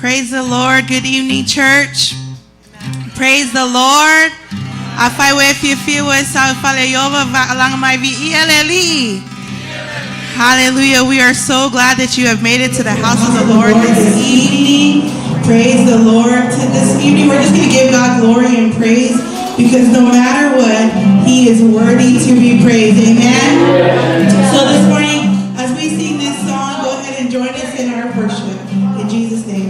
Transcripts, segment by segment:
Praise the Lord. Good evening, church. Praise the Lord. Afai ua e fiafia ua e sau i fale o Iova alaga mai viia le Alii. Hallelujah. We are so glad that you have made it to the house of the Lord this evening. Praise the Lord. To this evening, we're just going to give God glory and praise because no matter what, He is worthy to be praised. Amen. So this morning, as we sing this song, go ahead and join us in our worship. In Jesus' name.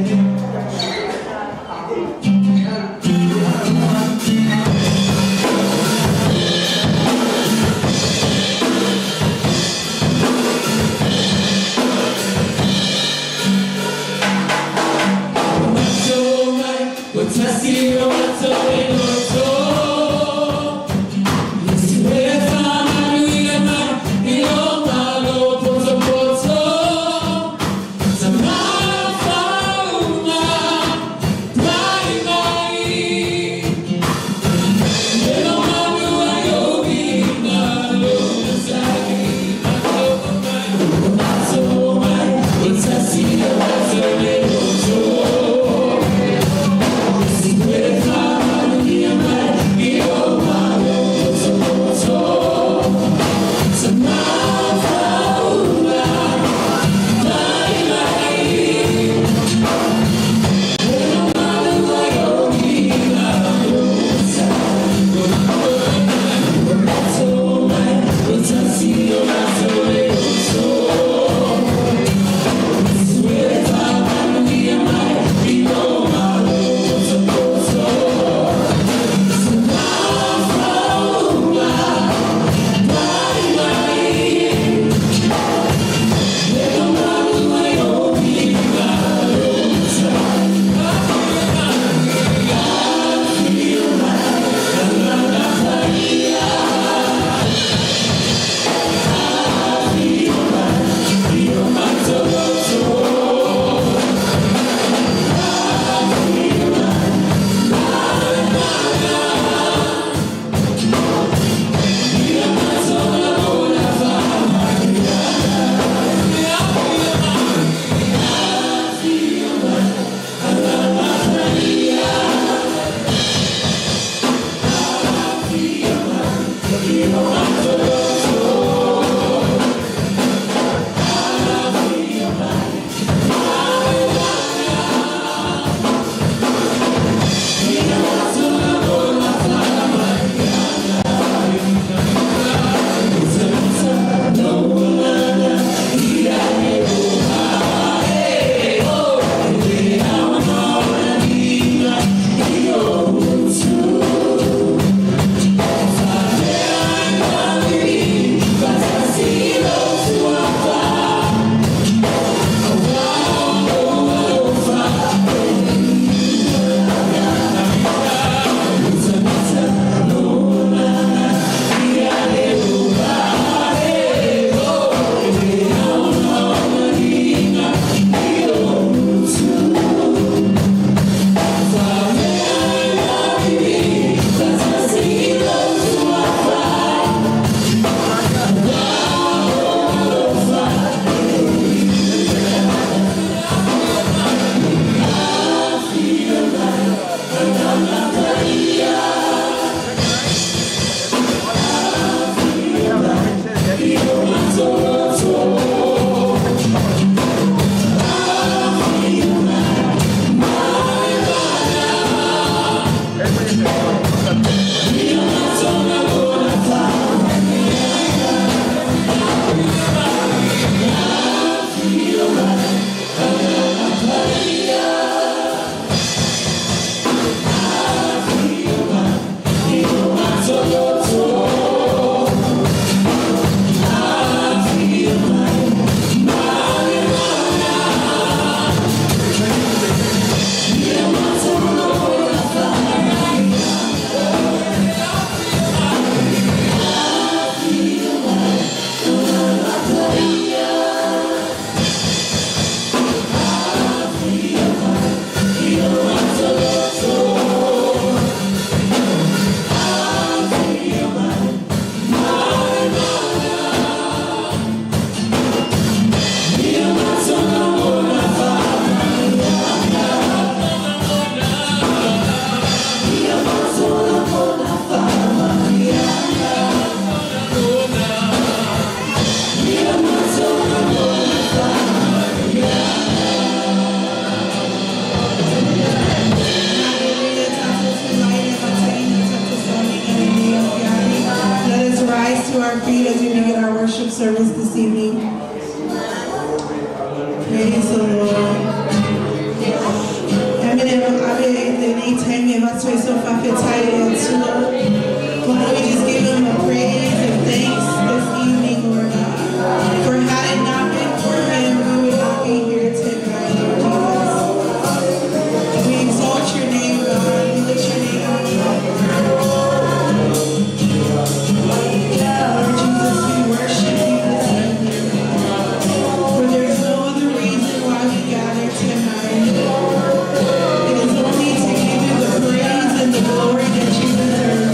service this evening. Praise the Lord. Why don't we just give him a praise and thanks this evening, Lord God? For had it not been for him, we would not be here tonight, Lord Jesus. We exalt your name, God. We lift your name on high. Lord Jesus, we worship you this evening, God. For there is no other reason why we gather tonight. It is only to give you the praise and the glory that you deserve.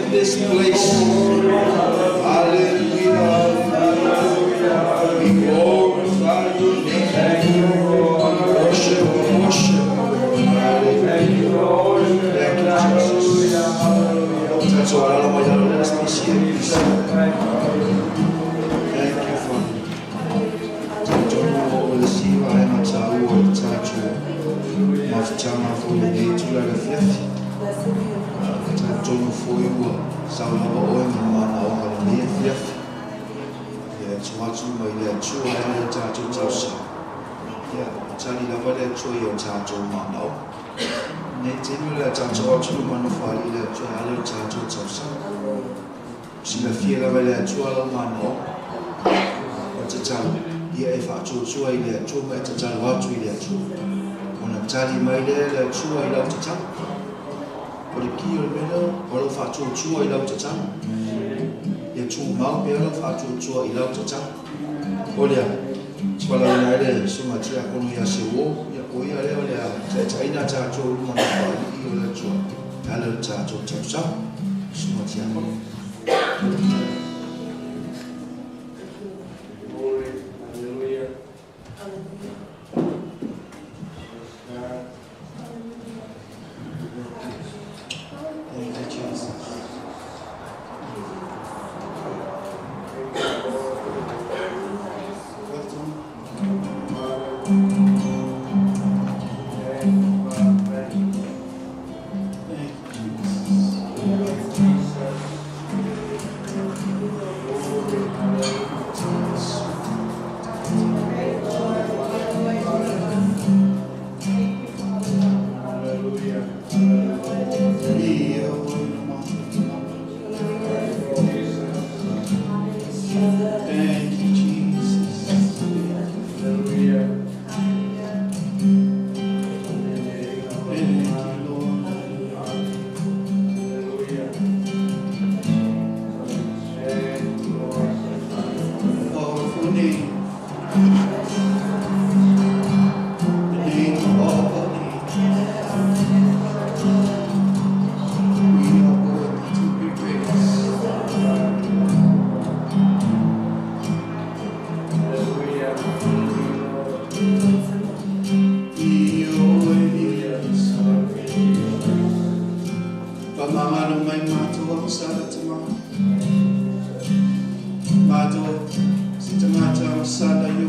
in this place. Hallelujah, hallelujah. We glorify your name. We worship, we worship. Hallelujah. Thank you, Jesus. Tatou alala mai ala le SPCA. Thank you, Father. Talitonu o le si vaega taua o le tatou mafutaga foi i lenei itula i le afiafi. Talitonu foi ua sau lava oe ma le manaoga i lenei afiafi. Ia e tuu atu mai le Atua e ala i le tatou talosaga. Ia, e tali lava le Atua i o tatou manaoga. I lenei taimi o le a tatou atu i luma nofoalii le Atua e ala i le tatou talosaga. Silafia lava e le Atua lou manaoga. O le tatalo, ia e faatuatua i le Atua ma e tatalo atu i le Atua. Ona tali mai lea e le Atua i lau tatalo. O le ki o le mea lea, o lou faatuatua i lau tatalo. Ia tumau pea lau faatuatua i lau tatalo. O lea, te valaauina ai le Susuga Tiakono ia Seuo, ia o ia lea o le a taitaiina tatou i luma nofoalii o le Atua e ala i le tatou tausaga. Susuga Tiakono. Glory, hallelujah. Praise God. Thank you, Jesus. Thank you, Lord. Welcome. Thank you, Father. Thank you. Thank you, Jesus. Jesus. Glory, hallelujah. Hallelujah. Hallelujah. Ia oi na mafuta. Jesus. Thank you, Jesus. Hallelujah. Thank you, Lord. Hallelujah. Thank you, Lord. Powerful name. The name above all names. We are worthy to be praised. Hallelujah. Hallelujah, Lord. Ia oi Pamangalo mai matou ang sala tama. Matou si tangata ang sala yo.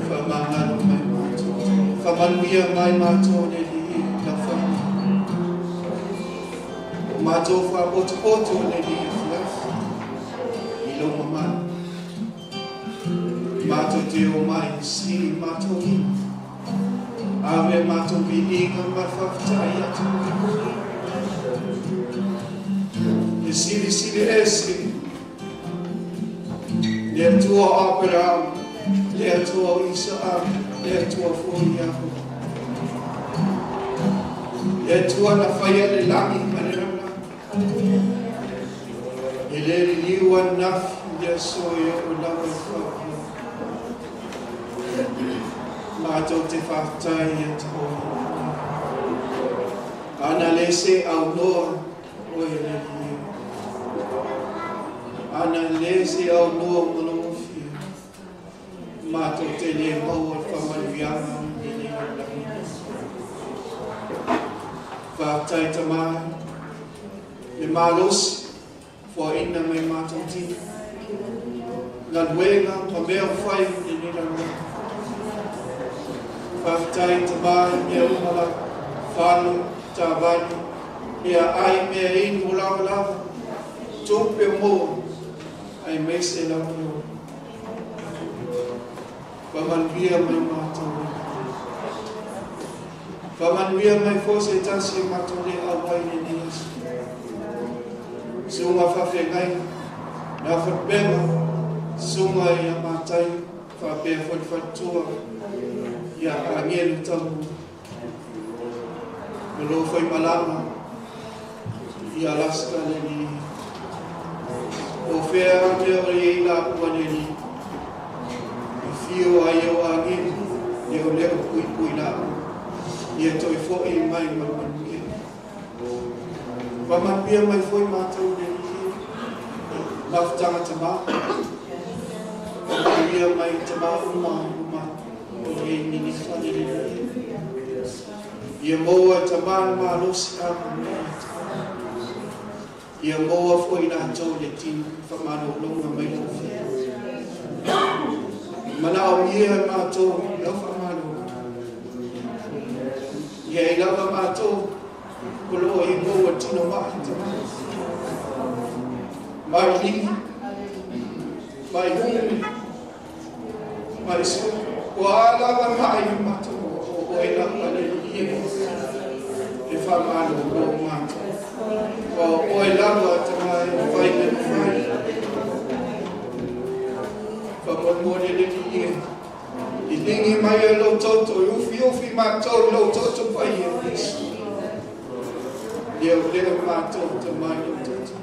Famangalo mai matou. Famanuia mai matou le li la fama. O matou faapotopoto le li afiafi. I lou mamalu. Matou te omai sii matou lima. Ave matou viiga ma faafetai atu. E Silisili Ese. Le Atua o Aperahama, le Atua o Isaaka, le Atua foi o Iakopo. Le Atua na faia le lagi ma le lalolagi. E le liliu ananafi i le aso e oo lava i faapea. Matou te faafetai ia te oe. Ana le se aunoa oe le Alii. Ana le se aunoa ma lou afio. Matou te le maua le faamanuiaga i lenei lalolagi. Faafetai Tama le malosi foaina mai matou tino. Galuega ma mea o fai i lenei lalolagi. Faafetai Tama i mea uma lava. Fale, taavale, mea ai, mea inu o lavalava. Tupe o maua, aemaise lava le ola. Faamanuia mai matou. Faamanuia mai foi se tasi o matou le auai i lenei aso. Susuga faafeagaiga, na fatupega, susuga ia Matai, faapea foi le faletua, ia Agelu Tamu. Ma lo fai malama, i Alaska le Alii. O fea mea o i ai laua le Alii. I fio ai o agelu, leo leo pui pui laua. Ia toe foi mai ma le manuia. Faamanuia mai foi matou i le Alii e, mafutaga tama. Faamanuia mai tama uma i luma o lenei ninifa le Alii e. Ia maua e tama le malosi amanuia tama. Ia maua foi latou le tino faamalologa mai lau Afioga. Manaomia e matou lau faamalolo. Ia i lava matou o lo o i maua tino maa tama. Mai ligi, mai humi, mai su. Ua a lava mai matou o oe lava le Alii e faamalolo matou. Ua o oe lava tama e mafai le mafai. Faamolemole le Alii e liligi mai e lou toto, i ufiufi matou i lou toto paia Iesu. Lea o lea matou tama i lou toto.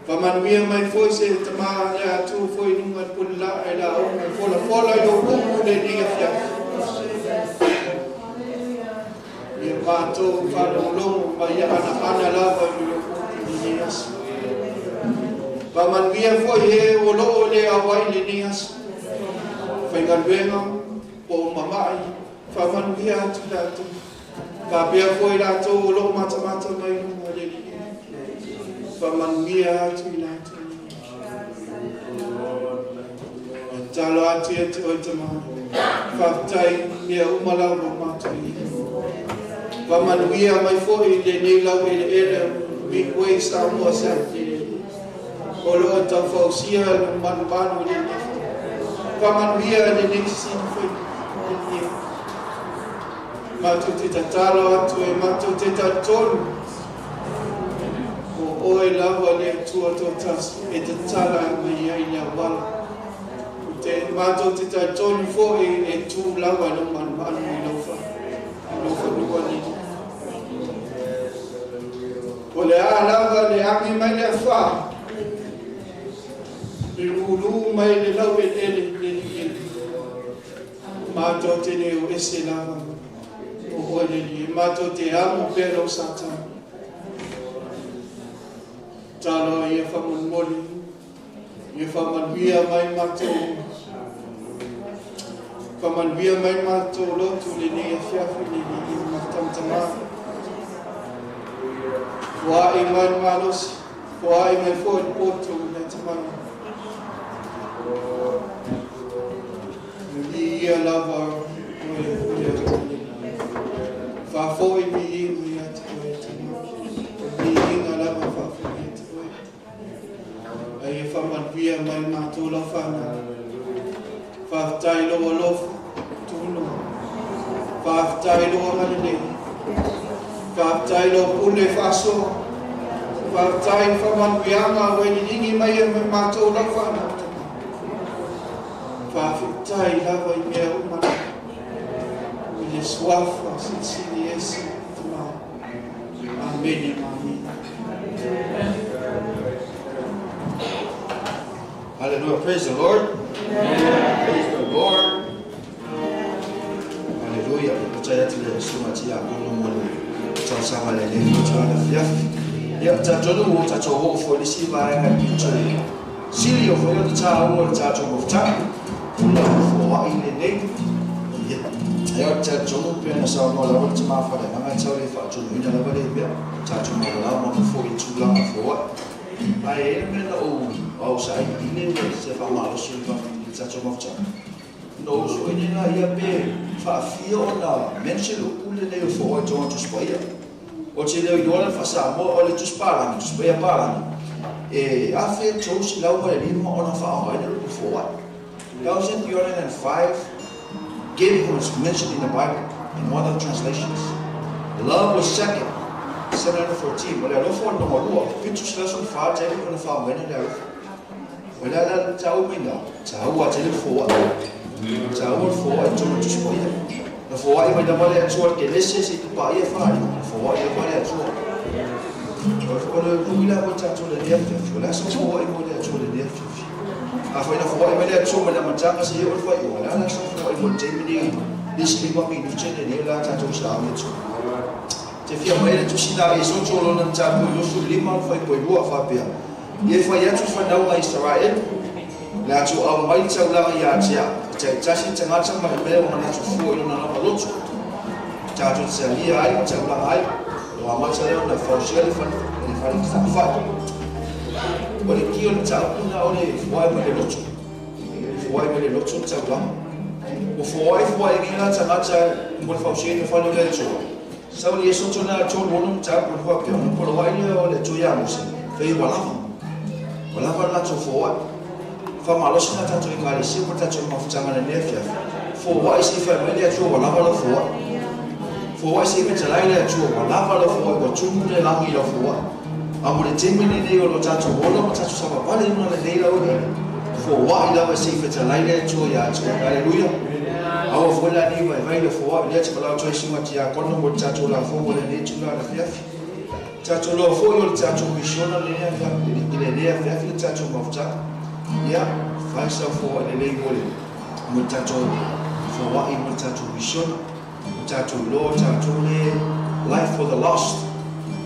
Faamanuia mai foi se tama le Atua foi i luga i le pulelaa e lauga e folafola i lou upu lenei afiafi. Ia matou faalogologo ma ia anaana lava i lou upu lenei aso. Faamanuia foi e o loo le auai lenei aso. Faigaluega po o mamai, faamanuia atu latou. Faapea foi latou o loo matamata mai luga le Alii. Faamanuia atu i latou. E tatalo atu ia te oe tama. Faafetai mea uma lava matou i. Faamanuia mai foi lenei lau eleele Midway Samoa Saturday. O loo taufausia le malumalu lenei. Faamanuia lenei sini foi. Matou te tatalo atu e matou te talitonu. O oe lava le Atua toatasi e tatala mai ai le auala. O te matou te talitonu foi e tu lava le malumalu i lau fa. Lau fanua nei. O le a lava le agi mai le afa. Le lulu mai le lau eleele le li. Matou te le o ese lava. O oe le Alii. Matou te amo pea lau Satani. Talo ia faamolemole. Ia faamanuia mai matou. Faamanuia mai matou lotu lenei afiafi le Alii mafutamatama. Foai mai le malosi. Foai mai foi le poto i le atamai. Viia lava oe le Atua. Faafoi viiga ia te oe tama. Viiga lava faafoi ia te oe. Ai e faamanuia mai matou lau whanau. Faafetai lou alofa, tunoa. Faafetai lou agalelei. Faafetai lou pule faasoa. Faafetai faamanuiaga ua e liligi mai e matou lau whanau. Faafetai lava i mea uma la. I le suafa silisili ese tama. Amene ma amene. Hallelujah. Praise the Lord. Praise the Lord. Hallelujah. O atu le susuga tiakono mo le tausaga le le fotala fiafi. Ia, tatonu o tatou oo foi le isi vaega e pito e sili o foi o te tāua le tatou mafutaga. Pula o foai lenei. Ia, ia o te tonu pe na saunoa lava le tamā whare tau le whaatunuina lava le mea. Tatou malalama ma foi tulaga foai. Ai e le mea na ou au sa ai ile le se whamalosi o le tatou mafutaga. No so ine la ia pe faafia ona mention upu lenei o foai tonga Tusi Paia. O te leo iloa le faasamoa o le Tusi Palagi, Tusi Paia Palagi. E 1305 ona faaaogaina le upu foai. 1305 giving was mentioned in the Bible in one of the translations. Love was second, 714. O le alofa o le lona lua, 714 tele ona faaaogaina le alofa. O le ala tau mai na, taua tele foai. Taua le foai tonu Tusi Paia. Na foai mai lava le Atua le kelese se tu paia whaari. Na foai lava le Atua. O le lui la o tatou le lea fiafi. O le asa foai mo le Atua le lea fiafi. A foi na foai mai le Atua mai le amataga se o le whai o. Le ala sa foai mo le taimi ni nisi lima minute le lea la tatou sa au Atua. Te fia mai le tusi la i soto lona mataupu i 25 le fuaiupu e 2 faapea, Ia e fai atu le fanauga a Isaraelu, le ato aumai le taulaga ia te au, e taitasi le tagata ma le mea ua manatu fua i lona lava loto, tatou te talia ai ma taulaga ai, ua amata lea ona fausia le fale le fale fefaafai. O le ki o le mataupu lena o le foai mai le loto. Foai mai le loto le taulaga. Ua foai foai nei la tagata mo le fausiaina o fale o le Atua. Sau le Iesu atu na tolu ono mataupu le faapea, ona poloai lea o le Atua ia Mose, fai ua lava. Ua lava le latou foai. Faamalosi na tatou ekalesia ma tatou mafutaga i lenei afiafi. Foai se i fai mai le Atua ua lava lau foai. Foai se i fetalai le Atua ua lava lau foai, ua tumu le lagi i lau foai. A mo le taimi lenei o lo tatou ola ma tatou savavali i luna lenei lau eleele, foai lava se i fetalai le Atua ia te oe. Aleluia! Aua foi la nei vaivai le foai lea te valaau atu ai susuga tiakono mo le tatou lafo mo lenei itula afiafi. Tatou loa foi o le tatou misiona i lenei afiafi le tatou mafutaga. Ia, fai sau foai lelei mo le mo le tatou foai mo le tatou misiona. O tatou iloa o tatou le Life for the Lost.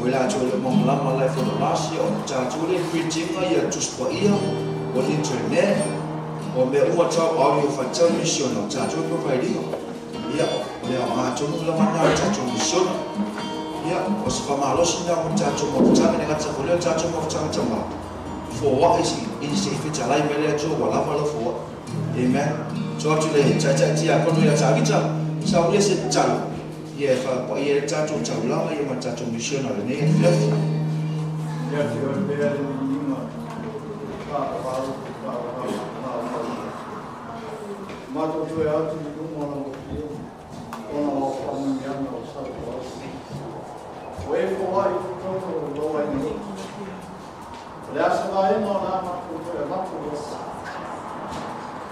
O i latou e le o malamalama Life for the Lost, ia o tatou le printing ia Tusi Paia, o le internet, o mea uma tau audio faitau misiona, o tatou e provide ina. Ia, o le aoga tonu lava lena o le tatou misiona. Ia, o se faamalosi lena mo le tatou mafutaga, e le gata foi lea o le tatou mafutaga tama, foai i se i fetalai mai le Atua ua lava lau foai. Amen. Tuu atu i le Taitai Tiakono ia Tavita, saunia se tatalo, ia e faapaia ai le tatou taulaga ia ma le tatou misiona i lenei afiafi. Ia te oe pea le viiga, faaavau, faaavau, faaavau. Matou toe atu i luma o lau Afioga, ona o au faamanuiaga o sau atu. Ua e foai i totonu o lou aiga loto. O le a se vaega o le a matou toe avatu loa?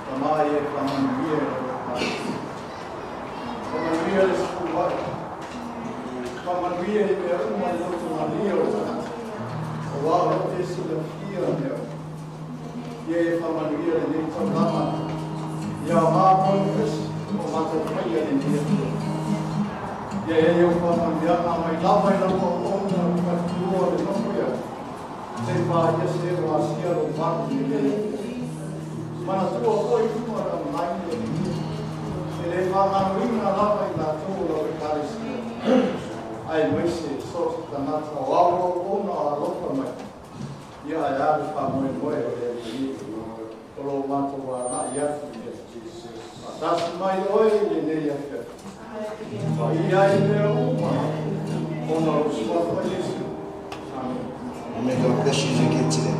Tama ia e faamanuia i lau Ekalesia. Faamanuia le sefuluai. Faamanuia i mea uma i loto malie o le tagata, aua o lo te silafia mea uma. Ia e faamanuia lenei taulaga ia aoga mo le esi o matou faia lenei afiafi. Ia e i au faamanuiaga mai lava i lau auauna fatua le nofo ia sei paia se o asia lou malu i lenei afiafi. Manatua foi luma o le online le atunuu e le faagaloina lava i latou o lau Ekalesia aemaise so o se tagata o au auauna o alofa mai. Ia ae a le faamoemoe o le Alii o lo matou agai atu i le faatasi mai oe i lenei afiafi. Paia ai mea uma ona o lou suafa Iesu. Amene. Amen. God bless you as you give today.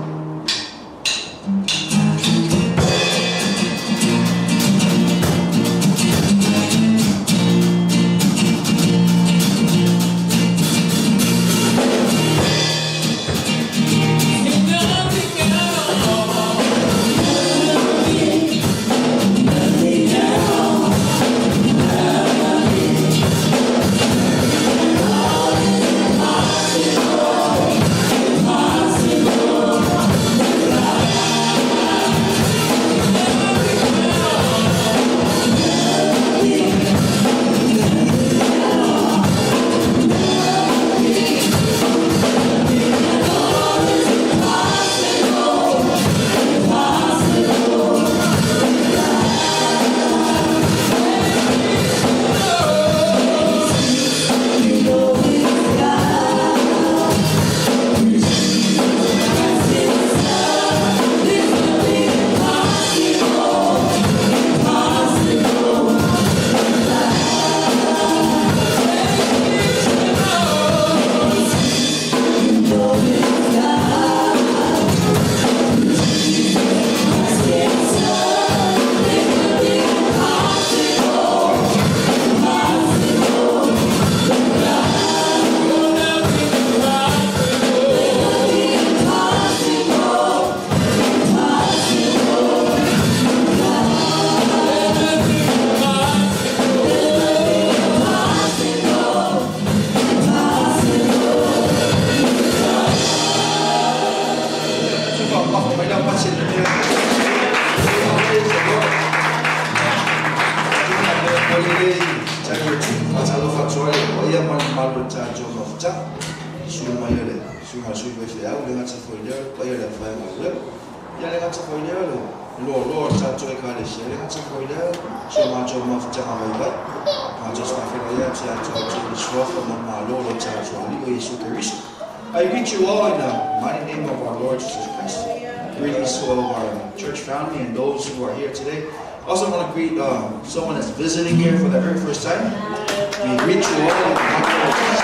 Faamafa mai la pasi le mea. Praise the Lord. Tali atu, faatalofa atu ai i le paia ma le mamalu o le tatou mafutaga. Susu mai o le susuga i le sui faifeau, e le gata foi i lea o le paia o le aufaigaluega. Ia e le gata foi i lea o le loaloa o le tatou Ekalesia, e le gata foi i lea o si o matou mafutaga vaivai. Matou te faafeiloai atu ia te outou i le Suafa ma le Malo o lo tatou Alii o Iesu Keriso. I greet you all in the mighty name of our Lord Jesus Christ. Greetings to all of our church family and those who are here today. Also want to greet someone that's visiting here for the very first time. We greet you all in the mighty name of Jesus.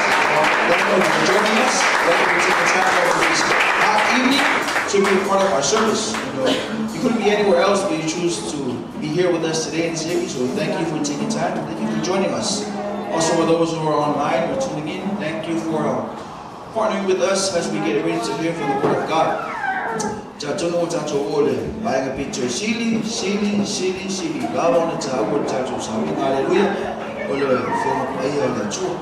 Thank you for joining us. Thank you for taking time out of this hot evening to be a part of our service. You couldn't be anywhere else, but you choose to be here with us today in this evening. So thank you for taking time. Thank you for joining us. Also, for those who are online or tuning in, thank you for partnering with us as we get ready to hear from the Word of God. Talitonu ua tatou oo i le vaega pito i sili, sili, sili, sili lava ona taua i le tatou sauniga. Aleluia! O le Afioga Paia o le Atua.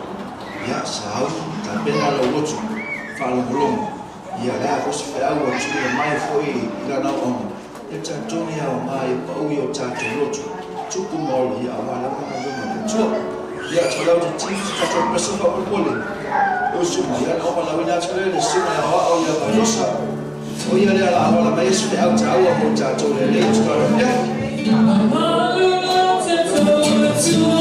Ia, sauni, tapena lou loto, faalogologo. Ia, o le a foi se feau ua tuuina mai foi i Lana auauna, ia talitonu e aoga ia pau i o tatou loto, tupu ma ola, ia aua lava galuega a le Atua. Ia, talau te tini se tatou pese faamolemole. Lau susuga, ia ona ou valaauina atu lea i le susuga i Aoao ia Vaiosa. O ia lea o le a ola mai ai se feau taua mo tatou i lenei afiafi. Mamalu lo tatou Atua.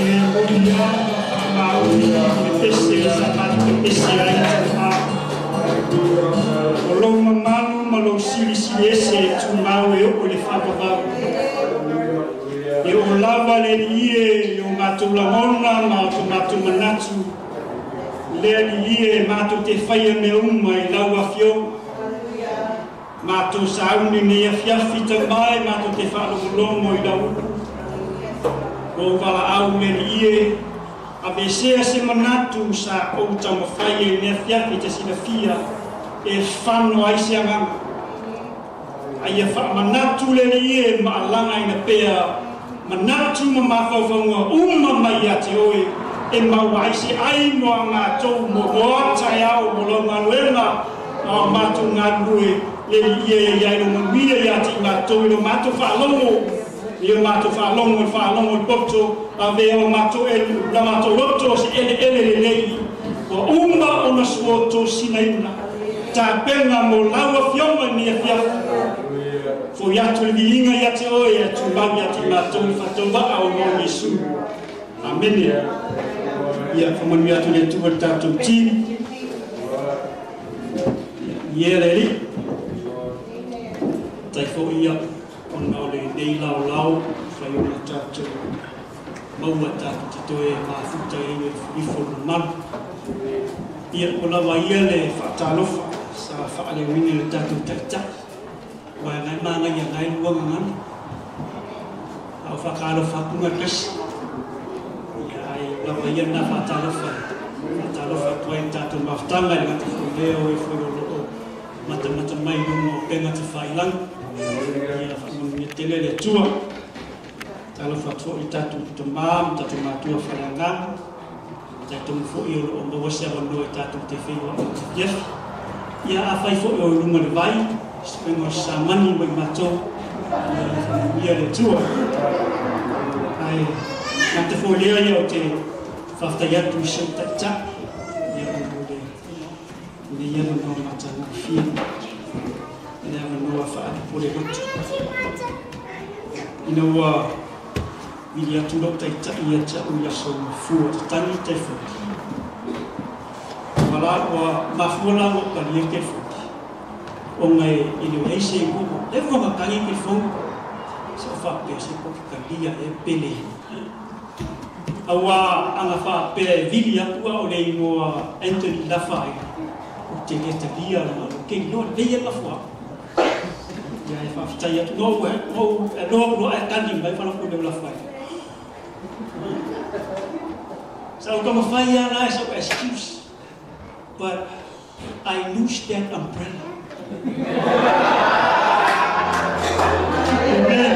E moni lava ma faamaonia le pese sa matou pepese ai tuaa. O lou mamalu ma lou silisili ese e tumau e oo i le faavavau. E oo lava le Alii e i o matou lagona ma o matou manatu, le Alii e matou te faia mea uma i lau Afioga. Matou sauni nei afiafi tama e matou te faalogologo i lau upu. Ua ou valaau le Alii e. Aveesea se manatu sa ou taumafai ai i le afiafi e te silafia e fano ai se agaga. A ia faamanatu le Alii e maalagaina pea manatu ma mafaufauga uma mai ia te oe e maua ai se ai mo a matou moa taeao mo lau galuega a o matou galulue le Alii e i ai lou manuia ia te i matou i lo matou faalogo i o matou faalogo i le faalogo i le poto avea o matou e la matou loto se eleele lelei ua uma ona suoto sinaina tapena mo lau Afioga i lenei afiafi. Foi atu le viiga ia te oe e tumau ia te i matou i le faatauvaa o Lord Iesu. Amene. Ia, faamanuia atu le Atua i le tatou team. Ia, le Alii. Faafetai foi ia ona o lenei laolao fai ona tatou maua tatou te toe mafuta ai i le ifo mamalu. Ia, ua lava ia le faatalofa sa faaleoina e le tatou taitai, aua e nai manaia nai lua gagana. A o faatalofa atu nai kasi. Ia, ai lava ia na faatalofa, faatalofa atu ai le tatou mafutaga i le gata foi lea o e foi o loo matamata mai i luga o upega tafailagi. Ia, faamanuia tele le Atua. Talofa atu foi i tatou tama ma tatou matua faaleagaga. Talitonu foi o lo o maua se avanoa e tatou te feiloai i le afiafi. Ia, afai foi o i luga o le vai, suega o se samani mo i matou, ia faamanuia le Atua. Ae gata foi lea ia ou te faafetai atu i si ou taitai, ia ona o lenei avanoa matagofie, le avanoa faalepole loto. Ina ua vili atu lou taitai ia te au i aso mafua tatagi le telefoni. Ua la ua mafua la lou talia le telefoni ona e le o i ai se igoa. Leva ona tagi le telefoni sa ou faapea se po o ke talia ea pe leai. Aua ana faapea e vili atu a o le igoa Anthony Lafaele ou te le talia lana ou te iloa lelei e mafuaaga. Ia e faafetai atu. No ou no ou aloha atu loa ae tali mai fala ku leo Lafaele. Sa ou taumafai lava la e sau excuse but I lose that umbrella. Amen.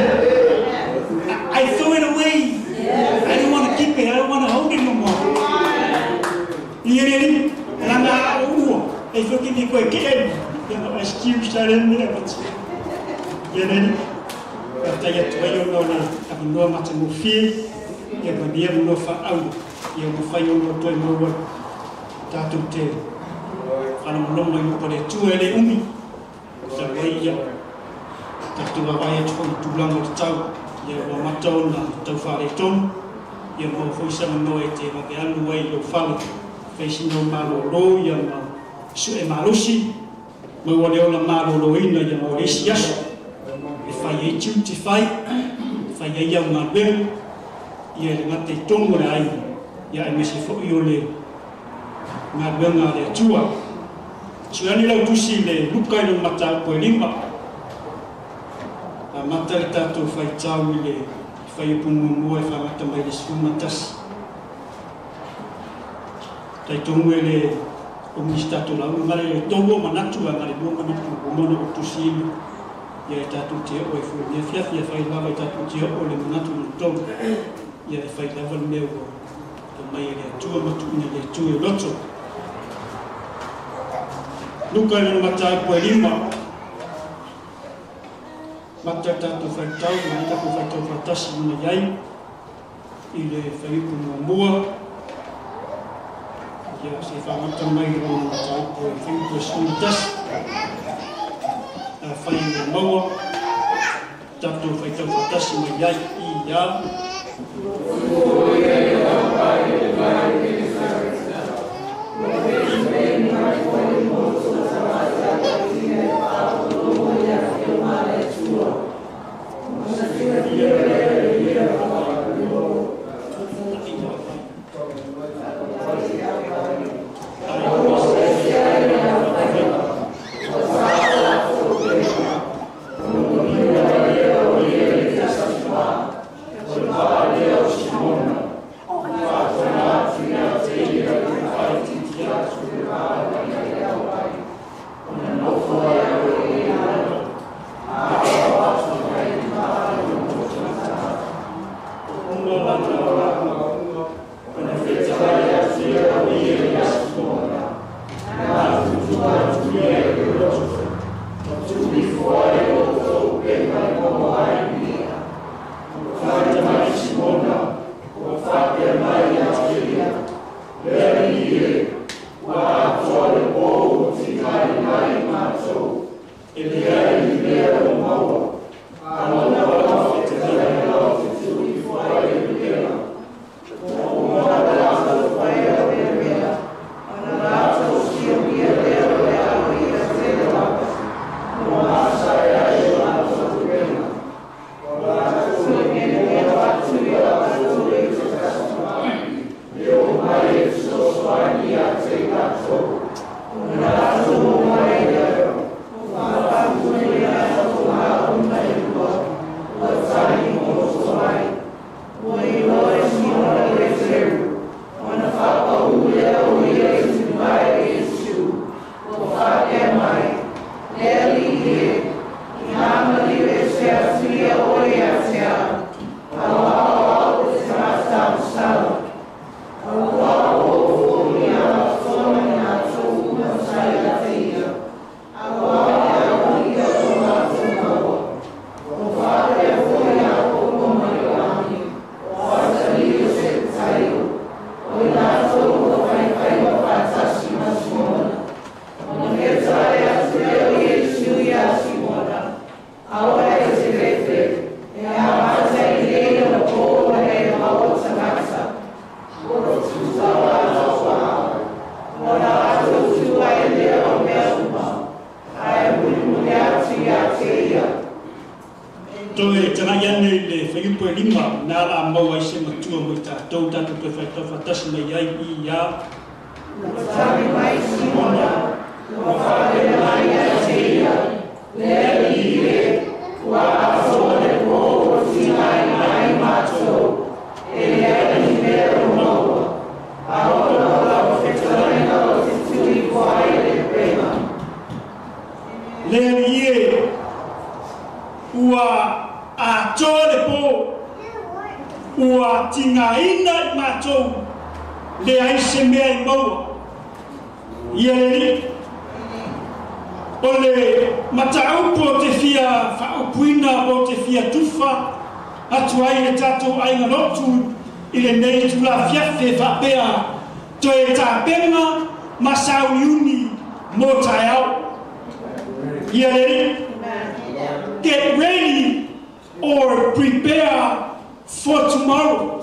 I threw it away. I don't want to keep it. I don't want to hold it no more. Ia le alii, lana a o ua, e fo ki ni koe ke elu, ia no excuse sa le mea pati. Ia le alii, faafetai atu ai ona o le avanoa matagofie, ia ma lenei avanoa faaauro, ia mafai ona toe maua tatou te faalogologo i upu a le Atua e le umi, talu ai ia tatou vaavaai atu foi i tulaga o le tau, ia ua amata ona tau faaletonu, ia maua foi se avanoa e te vave alu ai i lou fale, fai sina ou malolo ia ma sue malosi, maua le ola maloloina ia mo le isi aso e fai ai tiute fai, fai ai au galuega, ia e le gata i totonu o le aiga, ia aemaise foi o le galuega a le Atua. Sue ane lau tusi i le Luka i lona mataupu e 5. Amata le tatou faitau i le fuaiupu muamua e faagata mai le 11. Talitonu e le umi se tatou lauga, ma le tolu o manatu a na le lua manatu ua uma ona ou tusiina. Ia e tatou te oo ai foi i lenei afiafi, afai lava e tatou te oo i le manatu lona tolu, ia e fai lava le mea ua aumai e le Atua ma tuuina e le Atua i loto. Luka i lona mataupu e 5. Mata tatou faitau ma ia tatou faitau faatasi mai ai i le fuaiupu muamua. Ia se faamata mai i lona mataupu e fuaiupu e 11. Afai ua maua tatou faitau faatasi mai ai i ia. 5, na la a maua ai se matua mo i tatou, tatou toe faitau faatasi mai ai i ia. Ua tali mai Simona, ua faapea mai ia te ia, Le Alii e, ua atoa le po ua tigaina ai matou, e leai ni mea o maua, a ona o lau fetalaiga ou te tulipoa ai le upega. Le Alii e, ua atoa le po, ua tigaina i matou, leai se mea e maua. Ia le Alii. O le mataupu ou te fia faaupuina po ou te fia tufa atu ai i le tatou aiga lotu i lenei itula afiafi e faapea, Toe tapena ma sauniuni mo taeao. Ia le Alii. Get ready or prepare for tomorrow.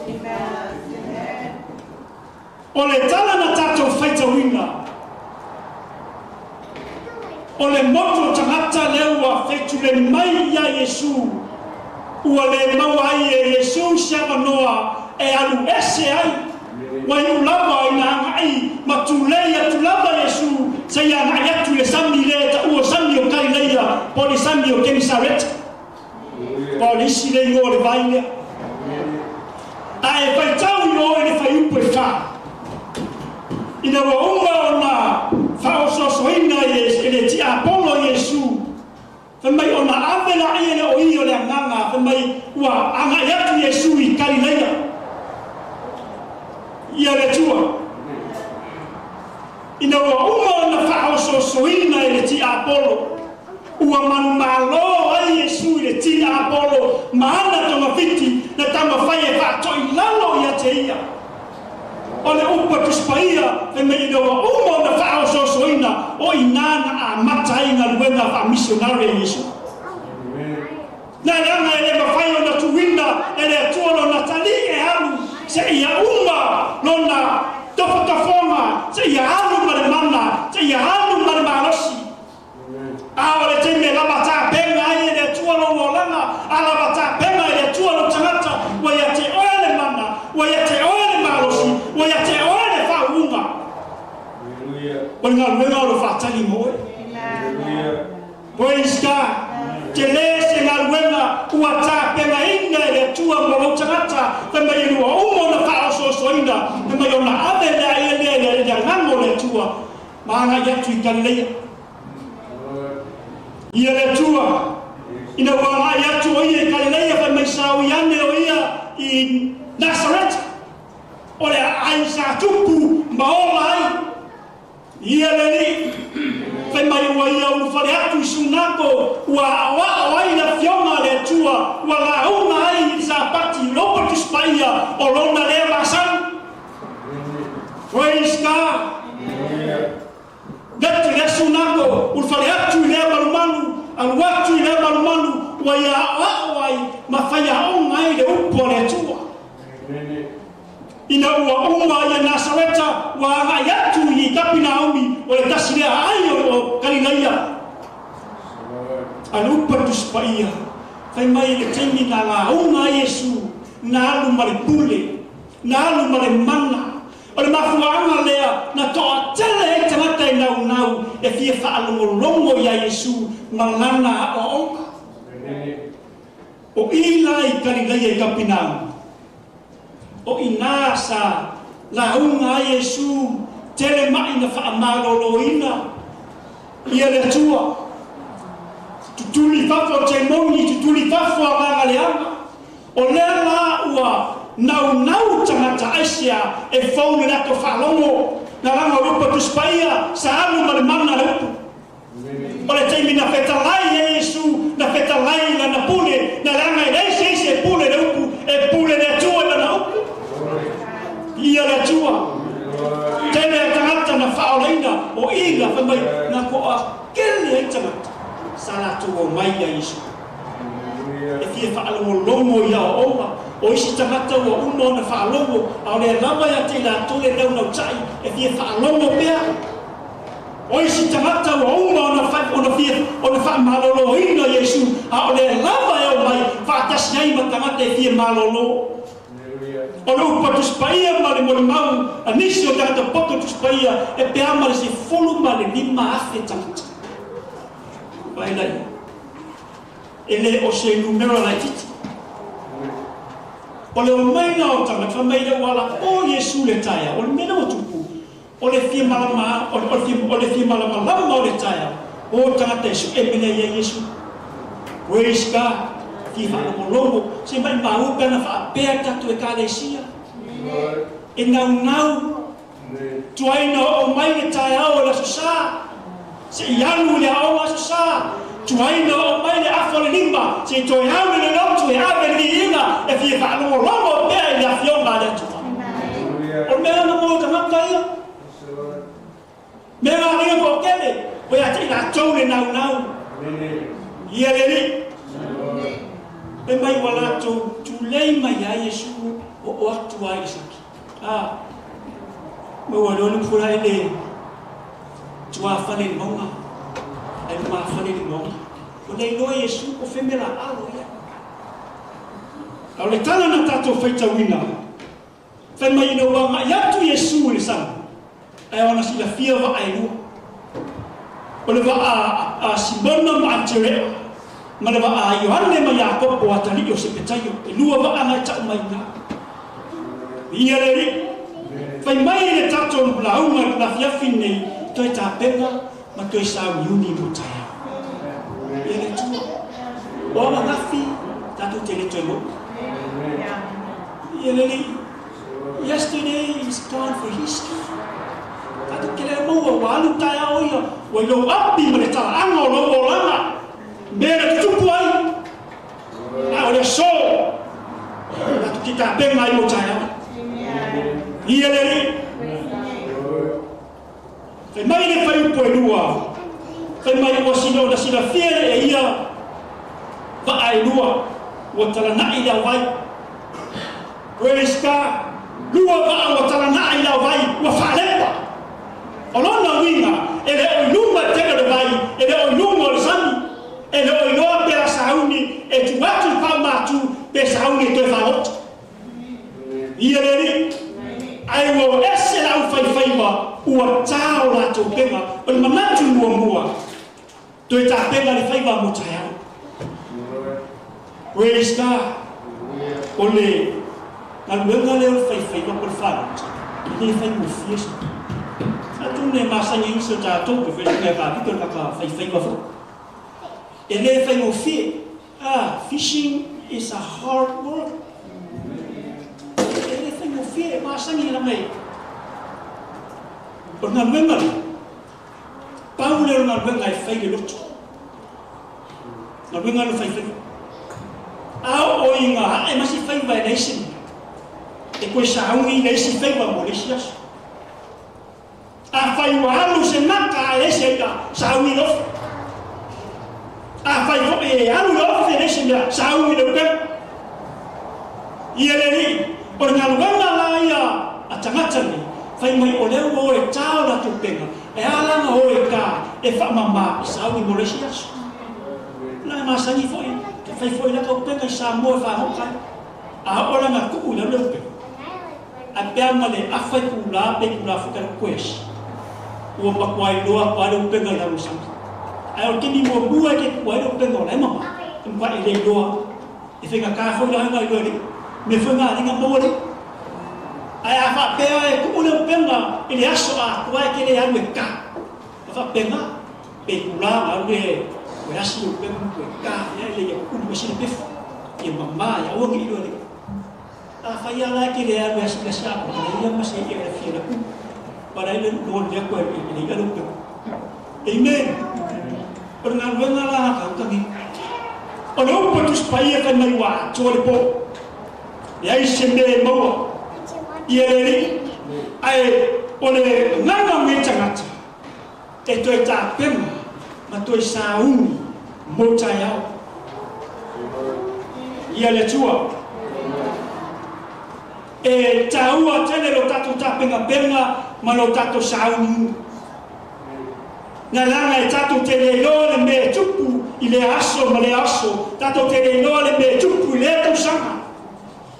O le tala na tatou faitauina, o le motu o tagata lea ua feituleni mai ia Iesu, ua le maua ai e Iesu se avanoa e alu ese ai. Ua iu lava ina agai ma tulei atu lava Iesu seia agai atu i le sami lea e taua o sami o Kalileia po o le sami o Kenesareta. Po o le isi le igoa o le vai lea. A e faitau i o i le fuaiupu e fa, ina ua uma ona faaosoosoina e le tiapolo Iesu, fai mai ona ave laia le oī o le agaga, fai mai ua agai atu Iesu i Kalileia, ia le Atua. Ina ua uma ona faaosoosoina e le tiapolo, Ua manumalo ai Iesu i le tiapolo ma ana togafiti na taumafai e faatoi lalo ia te ia. O le upu a Tusi Paia, fai mai ina ua uma ona faaosoosoina, o i ina na amata ai galuega faamisionare a Iesu. Na leaga e le mafai ona tuuina e le Atua lona talii e alu seia uma lona tofotofoga, seia alu ma le mana, seia alu ma le malosi. A o le taimi e lava tapena ai e le Atua lou olaga, a lava tapena e le Atua lou tagata, ua ia te oe le mana, ua ia te oe le malosi, ua ia te oe le faauuga. O le galuega o lo faatali mo oe. Praise God. Tele se galuega ua tapenaina e le Atua mo lou tagata, fai mai e lua uma ona faaosoosoina, fai mai ona ave lea ia lea i le agaga o le Atua. Ma agai atu i Kalileia. Ia le Atua, ina ua agai atu o ia i Kalileia, fai mai sa ui ane o ia i Nasareta, o le aai sa tupu ma ola ai. Ia le Alii, fai mai ua ia ulufale atu i Sunako, ua aoao ai le Afioga a le Atua, ua lauga ai i le Sapati, Lopo Tusi Paia o lona lea masani. Praise God. Lete le aso nako, ulufale atu i lea malumalu, alu atu i lea malumalu, ua ia aoao ai ma fai aoga ai le upu a le Atua. Ina ua uma ia Nasareta, ua agai atu i Kapinaumi, o le tasi lea aai o Kalilaia. A le upu a le Tusi Paia, fai mai i le taimi na lauga ai Iesu, na alu ma le pule, Na alu ma le mana. O le mafuaaga lea na toatele ai tagata e naunau e fia faalogologo iā Iesu ma Lana aoaoga. O i la i Kalilaia i Kapinauma, o inā sa lauga ai Iesu tele maʻi na faamaloloina ia le Atua. Tutuli fafo temoni, tutuli fafo agaga leaga. O lea la ua naunau tagata aisea e fou le latou faalogo, na laga o le upu a Tusi Paia, sa alu ma le mana le upu. O le taimi na fetalai ai Iesu, na fetalai i lana pule, na leaga e leai se isi e pule le upu, e pule le Atua i lana upu. Viia le Atua. Tele a tagata na faaolaina o i la fai mai na toatele ai tagata sa latou omai ia Iesu. E fia faalogologo i aoaoga o isi tagata ua uma ona faalogo, a o lea lava ia te i latou le naunautai e fia faalogo pea. O isi tagata ua uma ona ona fia ona faamaloloina Iesu, a o lea lava e omai faatasi ai ma tagata e fia malolo. O le upu a Tusi Paia ma le molimau a nisi o tagata poto Tusi Paia e pe a ma le 15,000 tagata. Vaai laia. E le o se numera laitiiti. O le omaiga o tagata fai mai le ua ala o Iesu le taeao, o le mea lea ua tupu, o le fia malama, o le, o le fia, o le fia malamalama o le taeao, o tagata e su'e mea lea ia Iesu. Praise God. Fia faalogologo, se maimau pe ana faapea tatou Ekalesia. E naunau Tuai na oo mai le taeao o le Aso Sa, se i alu i le aoga Aso Sa. Tuai na oo mai le afa o le lima, se i toe alu i le lotu e ave le viiga e fia faalogologo pea i le Afioga a le Atua. O le mea lena mo tagata ia. Mea galuega toatele, o ia te i latou le naunau. Ia le Alii. Fai mai ua latou tulei mai ai Iesu oo atu ai i le saki. A, maua loa le pula e le tuafale i le mauga, ai lumafale i le mauga. Ua le iloa Iesu po feme la alo ia. A o le tala na tatou faitauina, fai mai ina ua agai atu Iesu i le sami, ae ona silafia vaa e lua. O le vaa a Simona ma Aterea, ma le vaa a Ioane ma Iakopo atalii o Sepetaio, e lua vaa na e tau mai ina. Viia le Alii. Fai mai le tatou lauga i le afiafi lenei, toe tapena ma toe sauniuni mo taeao. Ia le Atua. O ananafi tatou te le toe moʻo. Ia le Alii. Yesterday is gone for history. Tatou te le maua ua alu taeao ia, ua i lou api ma le talaaga o lou olaga, mea na tutupu ai. A o le aso, tatou te tapena ai mo taeao. Ia le Alii. Fai mai le fuaiupu e lua, fai mai ua sila ona silafia e ia vaa e lua, ua talanai i le auvai. Praise God. Lua vaa ua talanai i le auvai, ua faalepa. O lona uiga, e le o i luga tele o le vai, e le o i luga o le sami, e le o iloa pe a sauni e tuu atu i paumatu pe sauni e toe faaoto. Ia le Alii, ae ua ese le aufaifaiva ua ta o latou pega, o le manatu muamua, toe tapena le faiva mo taeao. Praise God. O le galuega lea o le faifaiva po o le faaluta, e le faigofie se. Atonu e masani ai nisi o tatou, pe fai se mea kavika o le kaka faifaiva foi. E le faigofie. Ah, fishing is a hard work. E le faigofie, e masani lava e. O le galuega lea, pau lea o le galuega e fai le loto. Galuega le faifaiva. A oo i ngā ae ma si faiva e leai se mea, e koe sauni i le isi faiva mo le isi aso. Afai ua alu se maka ae leai se i'a, sauni i le ofe. Afai foi e alu i le ofe e leai se mea, sauni i le upega. Ia le Alii, o le galuega la ia a tagata nei, fai mai o lea ua o e tā o latou upega, e a la na o e tā e faamama i sauni mo le isi aso. Na e masani foi, te fai foi laka upega i Samoa e fagoka ai. A oo la na tuu i lalo le upega. A pea ma le afa i kula pe kula foi ka quest. Ua matua iloa atu lava le upega i lalo o sami. Ae o le taimi muamua e te tuu ai le upega o la e mama, e matua e le iloa. E faigata foi la ona iloa e le mea foi na alii na maua le Ae a faapea e tuu le upega i le aso atoa e te le alu e ka. A faapena, pe kula na alu e koe asi le upega ma koe ka ia e le ia ulu ese le pefu. Ia mama ia aua ne i iloa e le Afai lava la e te le alu e asiasi a koe, leai ma se ia e fia laku. Para ile lo le koe e le ia le upega. Amen. O le galuega la a kautagi. O le upu a Tusi Paia fai mai ua atoa le po. Leai se mea e maua ia le Alii. Ae o le agaga o nei tagata e toe tapena ma toe sauni mo taeao. Ia le Atua. E taua tele lo tatou tapenapena ma lo tatou sauniuni. Na leaga e tatou te le iloa le mea e tupu i lea aso ma lea aso, tatou te le iloa le mea e tupu i lea tausaga.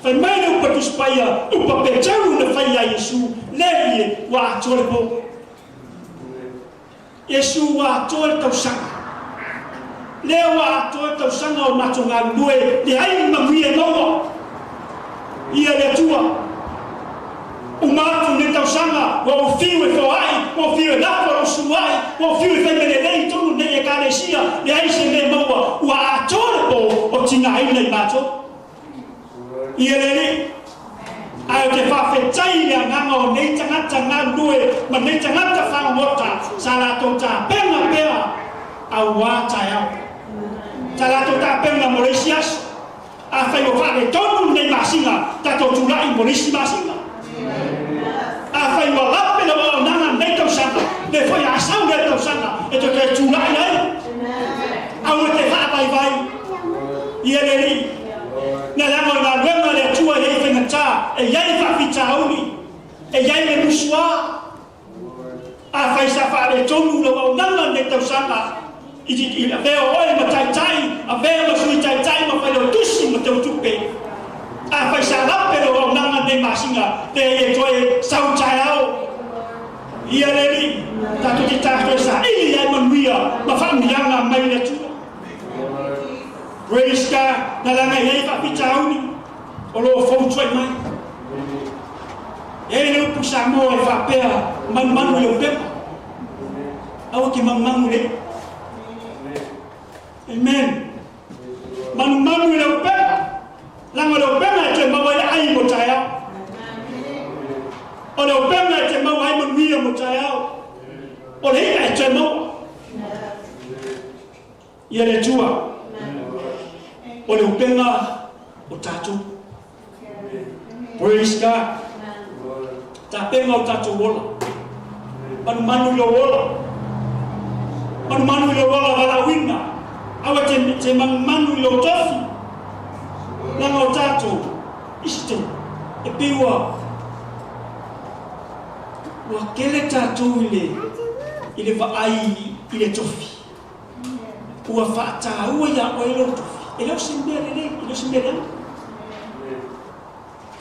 Fai mai le upu a Tusi Paia, upu a Peteru na fai ia Iesu, Le Alii e, ua atoa le po. Iesu ua atoa le tausaga. Lea ua atoa le tausaga o matou galulue, leai ni manuia e maua. Ia le Atua. Uma atu lenei tausaga, ua ou fiu e foai, ua ou fiu e lafo lou suluai, ua ou fiu e fai mea lelei i totonu o lenei Ekalesia, leai se mea e maua, ua atoa le po o tigaina i matou. Ia le Alii, ae ou te faafetai i le agaga o nei tagata galulue ma nei tagata fagogota sa latou tapena pea auā taeao. Sa latou tapena mo le isi aso. Afai ua faaletonu lenei masina, tatou tulai mo le isi masina. Afai ua lape lau auaunaga lenei tausaga, le foi a sau lea tausaga e toe toe tulai ai. Aua e te faavaivai ia le Alii. Na leaga o le galuega a le Atua e i ai faigata, e i ai faafitauli, e i ai le musuā. Afai sa faaletonu lau auaunaga lenei tausaga, i avea oe ma taitai, avea ma sui taitai ma failautusi ma teutupe. Afai sa lape lau auaunaga lenei masina, leai e toe sau taeao. Ia le Alii, tatou te toe saili ai manuia ma faamanuiaga mai le Atua. Praise God, na leaga e i ai faafitauli o lo o foutuai mai. E i ai le upu Samoa e faapea, manumanu i le upega. Aua te manumanu i le i'a. Amen. Manumanu i le upega, leaga o le upega e toe maua ai le ai mo taeao. O le upega e te maua ai manuia mo taeao. O le i'a e toe maua. Ia le Atua. O le upega o tatou. Praise God. Tapena o tatou ola. Manumanu i lou ola. Manumanu i lou ola valaauina. Aua te, te manumanu i lou tofi. Leaga o tatou, isi taimi, e pei ua, ua kele tatou i le, i le vaai i le tofi. Ua faataua iā oe lou tofi. E le o se mea lelei, e le o se mea leaga.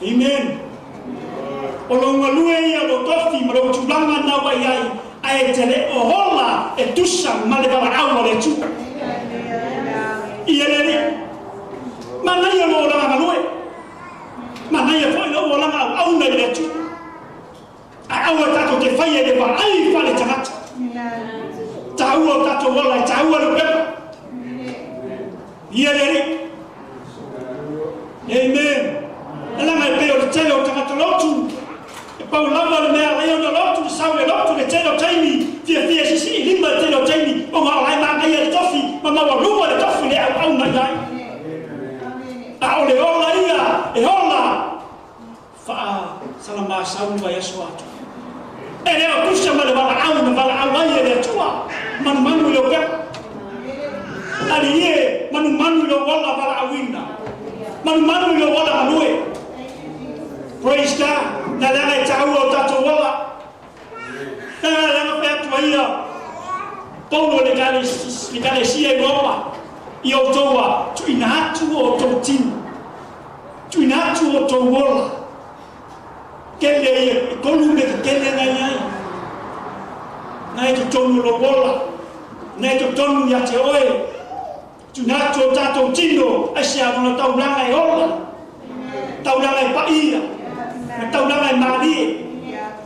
Amen. O lou galue ia o lou tofi ma lou tulaga na ua i ai, ae e te le o ola e tusa ma le valaau a le Atua. Ia le Alii. Manaia lou olaga galue. Manaia foi lou olaga auauna i le Atua. Ae aua tatou te faia i le vaai faale-tagata. Taua o tatou ola, e taua le pepa. Ia le Alii. Amen. E leaga e pei o le tele o tagata lotu, e pau lava le mea alai ona lotu, le sau le lotu le tele o taimi, fiafia e sisii lima le tele o taimi, ona o la e manaia le tofi ma maualuga le tofi le auauna i ai. A o le ola ia, e ola Faasalamasau le vaiaso atu. E le o tusa ma le valaau na valaau ai e le Atua. Manumanu i lou pepa. Alii e, manumanu i lou ola valaauina. Manumanu i lou ola galue. Praise God. Na leaga e taua o tatou ola. Na leaga fai atu ai ia Paulo i le Ekalesia i Roma, i outou a tuuina atu o outou tino. Tuuina atu o outou ola. Kele ia, e tolu mea tetele na i ai. Na e totonu o lou ola, na e totonu ia te oe. Tuuina atu o tatou tino, aisea lona taulaga e ola, taulaga e paia, ma taulaga e malie.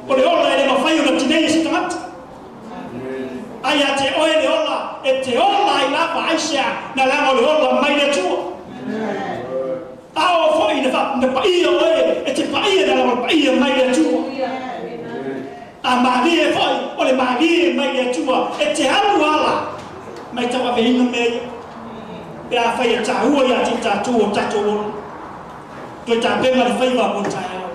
O le ola e le mafai ona tinei e se tagata. Ai ia te oe le ola, e te ola ai lava, aisea, na leaga o le ola mai le Atua. A oo foi na, fa, na paia oe, e te paia na leaga o le paia mai le Atua. A malie foi, o le malie mai le Atua, e te alu ala, mai tauaveina mea ia. Pe afai e taua ia te i tatou o tatou ola. Toe tapena le faiva mo le taeao.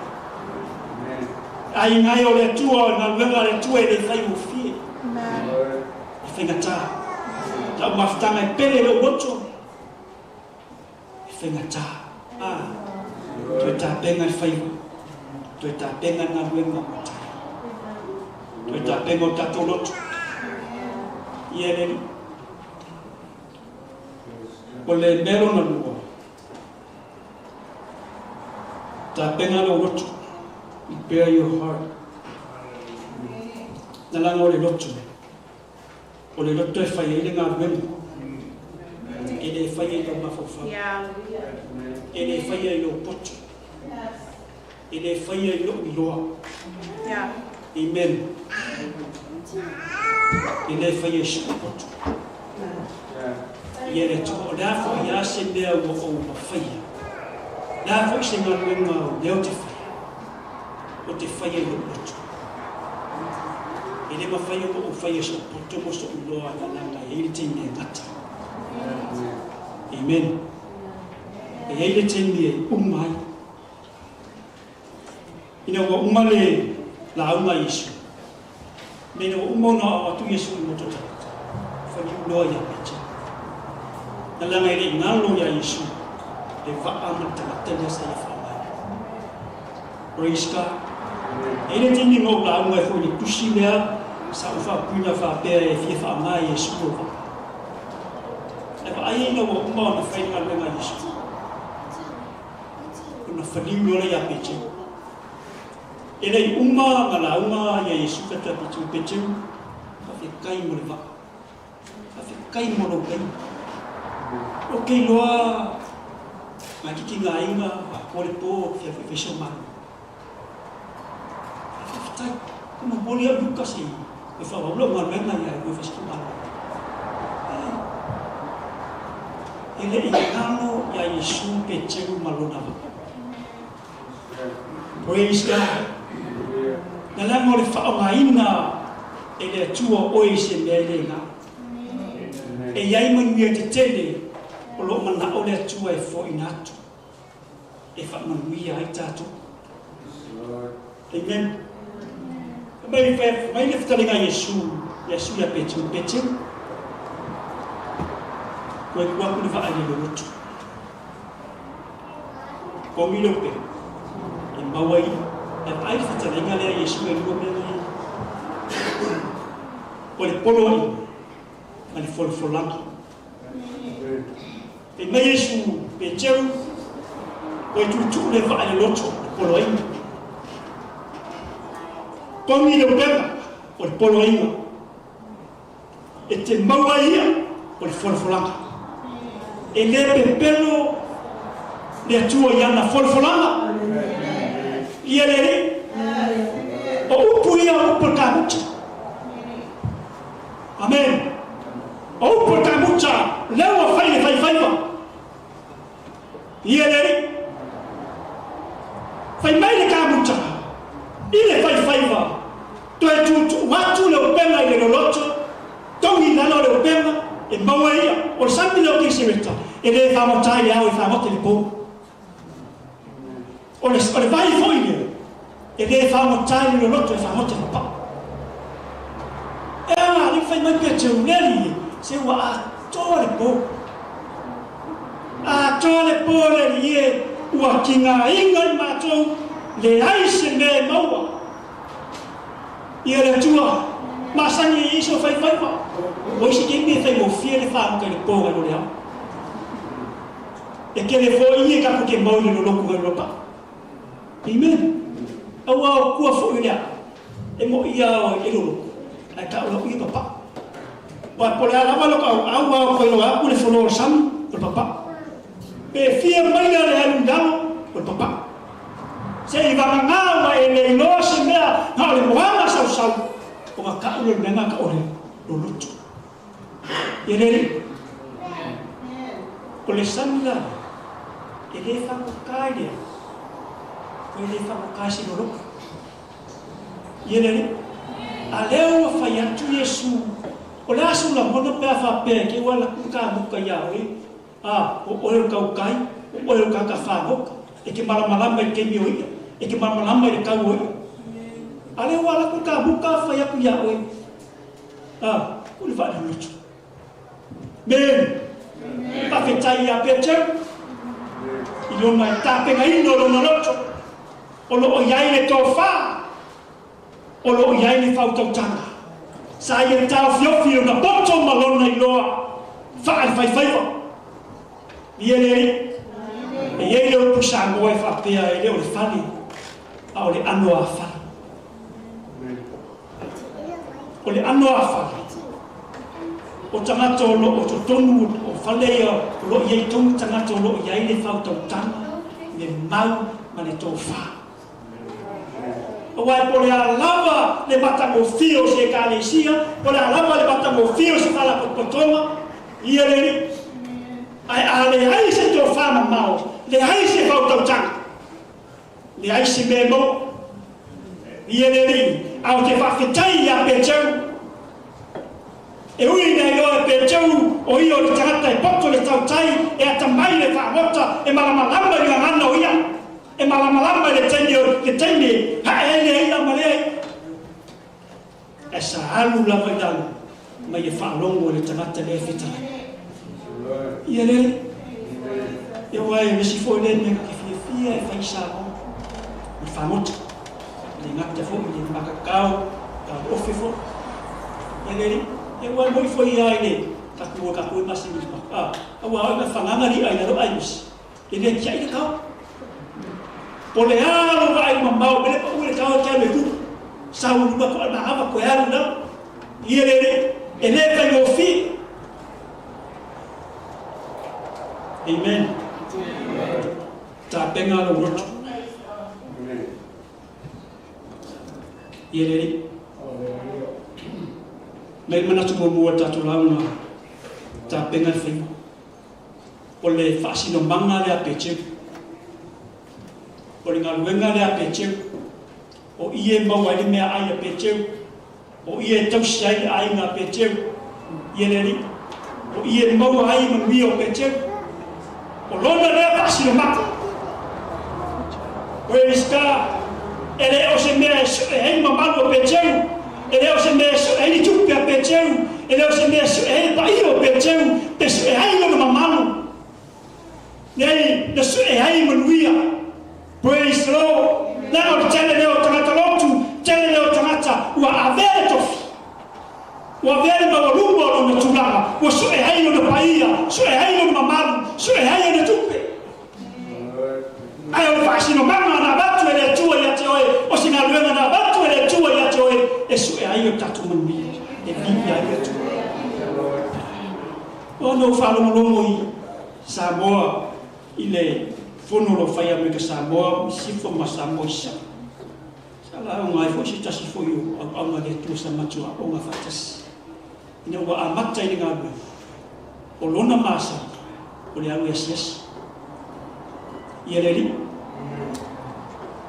Aiga ai o le Atua, o le galuega a le Atua e le faigofie. E faigata. Lau mafutaga e pele i lou loto. E faigata. A, toe tapena le faiva. Toe tapena le galuega mo taeao. Toe tapena o tatou loto. Ia le Alii. O le mea lona lua, tapena lou loto, prepare your heart. Na laga o le loto, o le loto e fai ai le galuega, e le faia i lou mafaufau, e le faia i lou poto, e le faia i lou iloa. Amen. E le faia i sou poto. Ia le Atua, o le a foi a se mea ua ou mafaia, le a foi se galuega o lea ou te faia, ou te faia i lou loto. E le mafai ona ou faia i sou poto mo sou iloa na laga e ai le taimi e gata. Amen. E i ai le taimi e uma ai. Ina ua uma le lauga a Iesu, me ina ua uma ona ao atu Iesu i moto tagata, faliu loa ia Peter. Na laga e le i galo ia Iesu le vaa ma le tagata lea sa ia faaaogaina. Praise God. E i ai le taimi na ou lauga ai foi i le tusi lea sa ou faapuina faapea e fia faaaoga e Iesu lou vaa. Ae vaai ina ua uma ona fai le galuega a Iesu. Ona faliu loa lea ia Peteru. E le i uma na lauga ia Iesu fai atu ia Peteru, Peteru, faafetai mo le vaa. Faafetai mo lou taimi. Ou te iloa ngai kikigaina atoa le po fia fai so malo. Faafetai. Ko momoli au Luka se i whaawau lau galuega ia e fai so malo. E le i galo ia Iesu Peteru ma lona vaa. Praise God. Na leaga o le faaaogaina e le Atua oe i se mea e le galo. E i ai manuia tetele o lo o manao le Atua e foaina atu e faamanuia ai tatou. Amen. Mai mai le fetalaiga a Iesu, Iesu ia Peteru, Peteru, koe tuu atu le vaa i le loloto. Komi le upe, e maua ai, e vaai le fetalaiga lea a Iesu e lua mea nei. O le poloaiga ma le folafolaga. Fai mai Iesu, Peteru, koe tuutuu le vaa i le loto, o le poloaiga. Togi le upega, o le poloaiga. E te maua ai ia, o le folafolaga. E le pepelo le Atua i ana folafolaga. Ia le Alii. O upu ia o upu o le kamuta. Amen. O upu o le kamuta, lea ua fai le faifaiva. Ia le Alii. Fai mai le kamuta i le faifaiva, toe tuutuu atu le upega i le loloto, togi i lalo le upega, e maua e ia. O le sami lea o Kesereta, e le fagota ai le ao e fagota i le po. O le, o le vai foi lea, e le fagota ai le loloto e fagota i le papao. E a, le fai mai Peteru, le Alii e, se ua atoa le po. Atoa le po le Alii e, ua tigaina i matou, leai se mea e maua. Ia le Atua, masani ai isi o faifaiva. O isi taimi e faigofie le fagota i le po nai lo le ao. E tele foi ia tatou te mau i le lolotu nai lo paa. Amen. Aua o kua foi lea, e mo ia o e lolotu, ae tau lau ia papaa. Ua po le a lava lo kau au ao koe loa aku le folo o le sami, o le papaa. Pe fia maila le alu i lalo, o le papaa. Se i vagana ua e le iloa se mea na o le moana sausau, o ka kau le mea na ka o le lolotu. Ia le alii. O le sami la lea, e le fagota i le ao, e le fagota i se lolotu. Ia le Alii. A lea ua fai atu Iesu, o le a sou lagona pe a faapea e te ua alu atu le kamuta iā oe, a, o oe o le tautai, o oe o le tagata fagota, e te malamalama i le taimi o ia, e te malamalama i le tau o ia. A lea ua alu atu le kamuta fai atu iā oe, a, o le vaaloloto. Amen. Faafetai ia Peteru i lona tapenaina o lona loto, o lo o i ai le tofa, o lo o i ai le faautautaga. Sa ia taofiofi lona poto ma lona iloa faalefaifaiva. Ia le Alii. E i ai le upu Samoa e faapea, e le o le fale, a o le ano a fale. O le ano a fale, o tagata o lo o totonu o fale ia, o lo o i ai tonu tagata o lo o i ai le faautautaga, le mau ma le tofa. Aua e po o le a lava le matagofie o se Ekalesia, po o le a lava le matagofie o se faalapotopotoga, ia le Alii. Ae a leai se tofa mamao, leai se faautautaga, leai se mea e maua. Ia le Alii, a ou te faafetai ia Peteru, E ui ina iloa e Peteru o ia o le tagata e poto le tautai, e atamai le faaota, e malamalama i le gagana o ia, e malamalama i le taimi o le taimi e hae ai lea i'a ma lea i'a. Ae sa alu lava i lalo ma ia faalogo i le tagata lea e fetalai. Ia lele. Ia aua e isi foi lea mea ke fiafia e fai i Samoa. O le fagota. E le gata foi i le makakao, a o le ofe foi. Ia le alii, ia ua moi foi ia i le tatou o tatou e masani i le a, aua o ina fagaga li'a i lalo aimisi, e le tiai le kao. Po le a lou vaai mamao, mele pau i le kao e te alu e tupu, sau i luma to'a magava toe alu i lalo. Ia le alii, e le faigofie. Amen. Tapena lou loto. Ia le Alii. Mai le manatu muamua o le tatou lauga, tapena le faiva. O le faasinomaga lea a Peteru. O le galuega lea a Peteru. O i e maua ai le meaai a Peteru. O i e tausi ai le aiga a Peteru. Ia le Alii. O i e maua ai manuia o Peteru. O lona lea faasinomaga. Praise God. E le o se mea e sue ai mamalu o Peteru. E le o se mea e sue ai le tupe a Peteru. E le o se mea e sue ai le paia o Peteru. Pe sue ai lona mamalu. Nei, na sue ai manuia. Praise the Lord. Leaga o le tele lea o tagata lotu, tele lea o tagata ua avea le tofi. Ua avea le maualuga o lona tulaga, ua sue ai lona paia, sue ai lona mamalu, sue ai ona tupe. Ae o le faasinomaga na avatu e le Atua ia te oe, o se galuega na avatu e le Atua ia te oe, e sue ai o tatou manuia, e viia ai le Atua. Ona ou faalogologo i Samoa i le fono o lo o fai Amerika Samoa i Sisifo ma Samoa i Sasae. Sa lauga ai foi se tasi foi o auauna a le Atua sa matou aoga faatasi. Ina ua amata i le galuega, o lona masani o le alu e asiasi. Ia le Alii,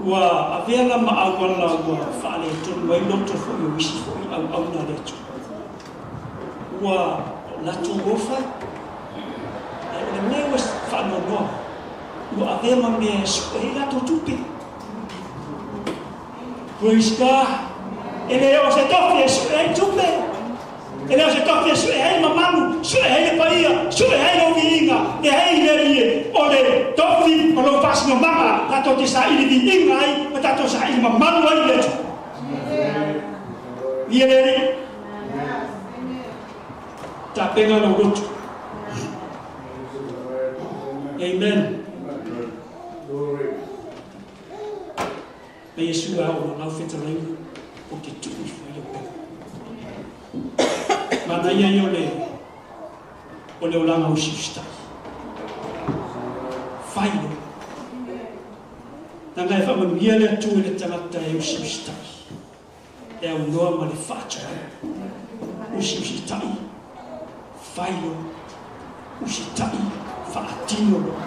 ua avea la ma auala ua faaletonu ai loto foi o isi foi auauna a le Atua. Ua latou ofa, ae o le mea ua faanoanoa, ua avea ma mea e sue ai latou tupe. Praise God. E le o se tofi e sue ai tupe. E le o se tofi e sue ai mamalu, sue ai le paia, sue ai lou viiga, leai le Alii, o le tofi o lou faasinomaga, tatou te saili viiga ai ma tatou saili mamalu ai i le Atua. Ia le Alii. Tapena lou loto. Amen. Ma Iesu a o lau fetalaiga o te tuu ifo ai lau pele. Manaia ia o le o le olaga usiusitai. Fai loa. Leaga e faamanuia le Atua i le tagata e usiusitai. E aunoa ma le faatuai. Usiusitai, fai loa. Usitai, faatino loa.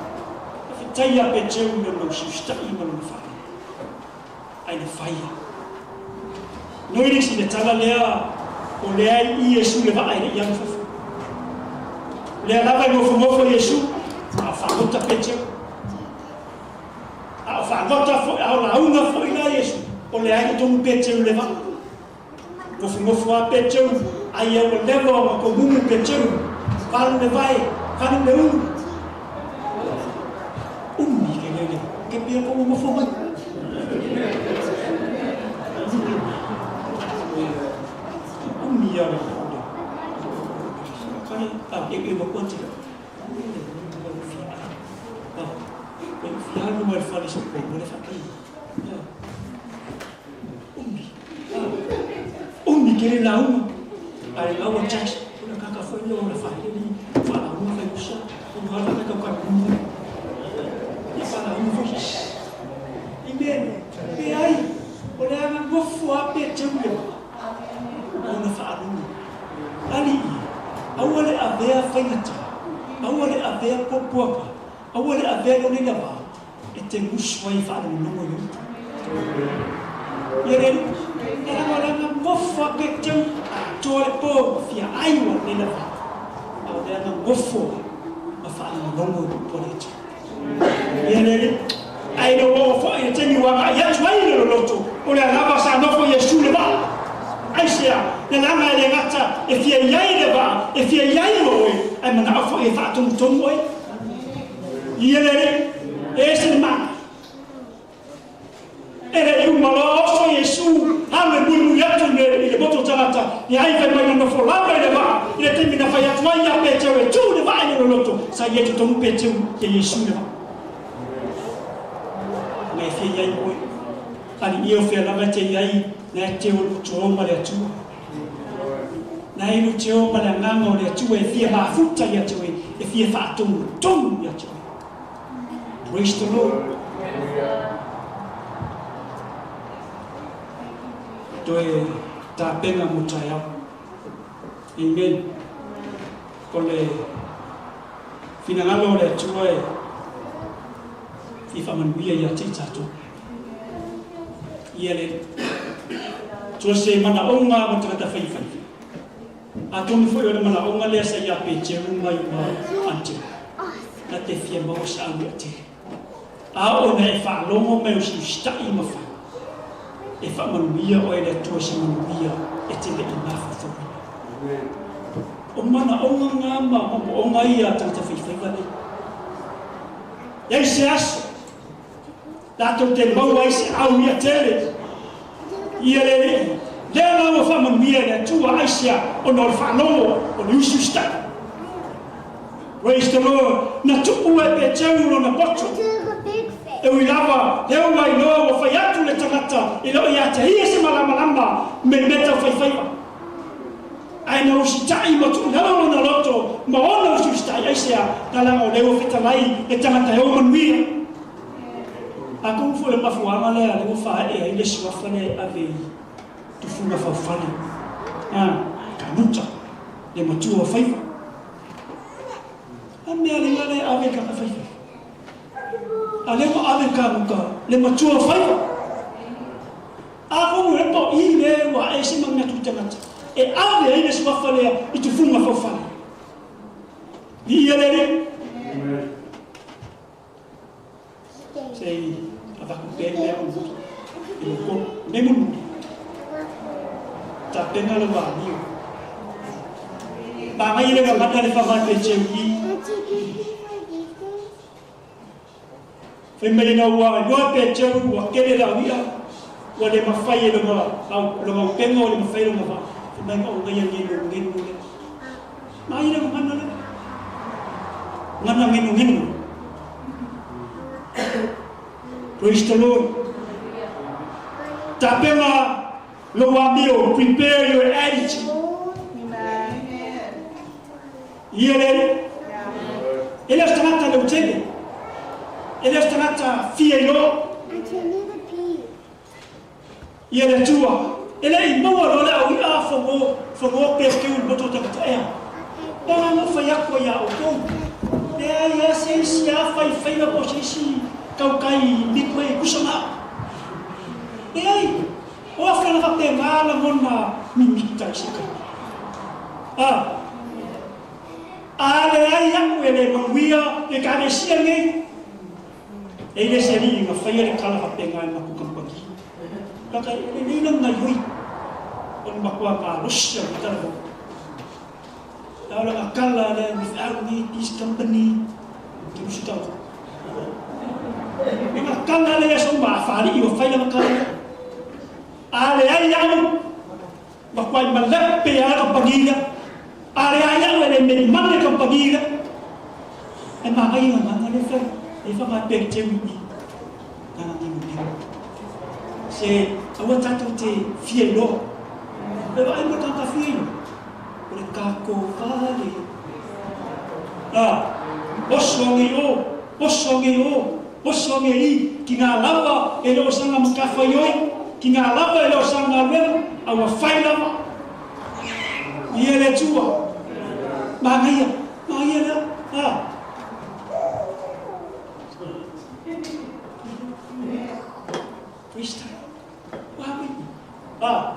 Faafetai ia Peteu i lona usiusitai ma lona faalogo. Ae na fai lava. Noi le isi le tala lea, o lea i Iesu le vaa e le i alu i fafo. O lea lava e nofonofo Iesu, a o fagota Peteu. A o fagota foi, a o lauga foi la Iesu, o lea i totonu Peteu i le vaa. Nofonofo lava Peteu, ai ia ua leva ona tomumu Peteu, valu le vae, valu le ulu. Umi ke lele, ke pia ko nofo mai. Umi ia. e matua te fia alu mai le fale sa po le whakai. Umi. Umi ke le lauma. Ai laua tax. Ona kaka foi le ona whaile ni whaalaunga whai usa. Ona hala kaka kai munga. Ia whaalaunga foi. Amen. Pe ai. O le aga nofo a pe teu le waa. Ona whaalunga. Ali'i, aua le avea faigata, aua le avea puapuaga, aua le avea lou nei lava e te musu ai e faalogologo i upu. Ia le Alii, e lagalaga nofo a pe teu atoa le po ma fia ai ua nei lava, a o le aga nofo ma faalogologo i upu a le Atua. Ia le Alii, ae le ua oo foi le taimi ua agai atu ai le loloto, o lea lava sa nofo Iesu le vaa. Aisea, le laga e le gata e fia i ai le vaa, e fia i ai ma oe, ae manao foi e faatomutonu oe. Ia le Alii, e ese le manaia. E le i uma loa oso Iesu, alu e mulimuli atu i le, i le motu o tagata, ia ai fai mai na nofo lava i le vaa, i le taimi na fai atu ai ia Peteu e tu le vaa i le loloto, sa i ai totonu Peteu ia Iesu i le vaa. Na e fia i ai oe. Alii ia o fea lava e te i ai, na e te o luto ma le Atua. Na e te o ma le agaga o le Atua e fia mafuta ia te oe, e fia faatonutonu ia te oe. Praise the Lord. Toe tapenga mo taeao. Amen. O le finagalo o le Atua e fia faamanuia ia te i tatou. Ia le so se manaoga ma tagata faifaiva. Atonu foi o le manaoga lea sa ia Peteru mai ma Andrea, na te fia maua se au ia tele. A oo ina e faalogo mai o se usitai ma fai, e faamanuia oe e le Atua i se manuia e te le i mafaufauina. O manaoga na ma moomooga ia a tagata faifaiva nei. E ai se aso latou te maua ai se au ia tele, ia le Alii, lea la ua faamanuia e le Atua, aisea? Ona o le faalogo o le usiusitai. Praise the Lord. Na tuu e Peteu lona poto. E ui lava, lea ua iloa ua fai atu le tagata e le o ia te ia se malamalama me le mea tau faifaiva. Ae na usitai ma tuu lalo lona loto ma ona usiusitai, aisea? Na laga o lea ua fetalai le tagata e o manuia. Atonu foi o le mafuaaga lea lea ua faaee ai le suafa lea e ave i tufuga faufale a kanuta le matua o faiva. A mea le lea e ave i kaka faiva. A lea ua ave i kanuta le matua o faiva. Atonu e po i le ua ae se manatu i tagata e ave ai le suafa lea i tufuga faufale. Viia le Alii. Se i avatu pea le mea mulimuli i lou kolu. Mea mulimuli, tapena lou amio. Manaia le gagana le faavae Peteu i. Fai mai ina ua iloa e Peteu ua kele le au i'a, ua le mafai e lona lona upega ua le mafai e lona vaa. Fai mai na o gaia ngenu ngenu lea. Manaia le gagana lea. Gana ngenu ngenu. Praise the Lord. Tapena lou amio, prepare your attitude. Ia le Alii. E le o se tagata leutele. E le o se tagata fia iloa. Ia le Atua. E le i maua loa le au i'a fogo, fogo pe keu i le motu o tagata ea. E ala ona ou fai atu ai iā outou, leai a se isi a faifaiva po o se isi tautai midway e kusa ma au. Leai, o afe ana faapena lagona mimita i se taimi. A, a leai a'u e le manuia le Ekalesia nei, E i le se alii na faia le tala faapena e matou kamupani. Laka e lelei lana gaioi o le matua malosi au i tala fou. A o lana tala lea without me this company te usi tau. Lana tala lea sa uma a faalii ua fai lana tala lea. A leai au, matuai malepe a le kamupani lea. A leai au e le melimanu le kamupani lea. Ae manaia gagana lea e fai, lea e faavae Peteu i i lana niuniu. Se aua tatou te fia iloa. E vaai mo le tagata fia iloa, o le tatou fale. A, oso ane i o, oso ane i o, oso ane i, kina lava e le o saga matafaioi, kina lava e le o saga galuega, a ua fai lava. Ia le Atua. Manaia, manaia lea. A. Praise the Lord. Ah,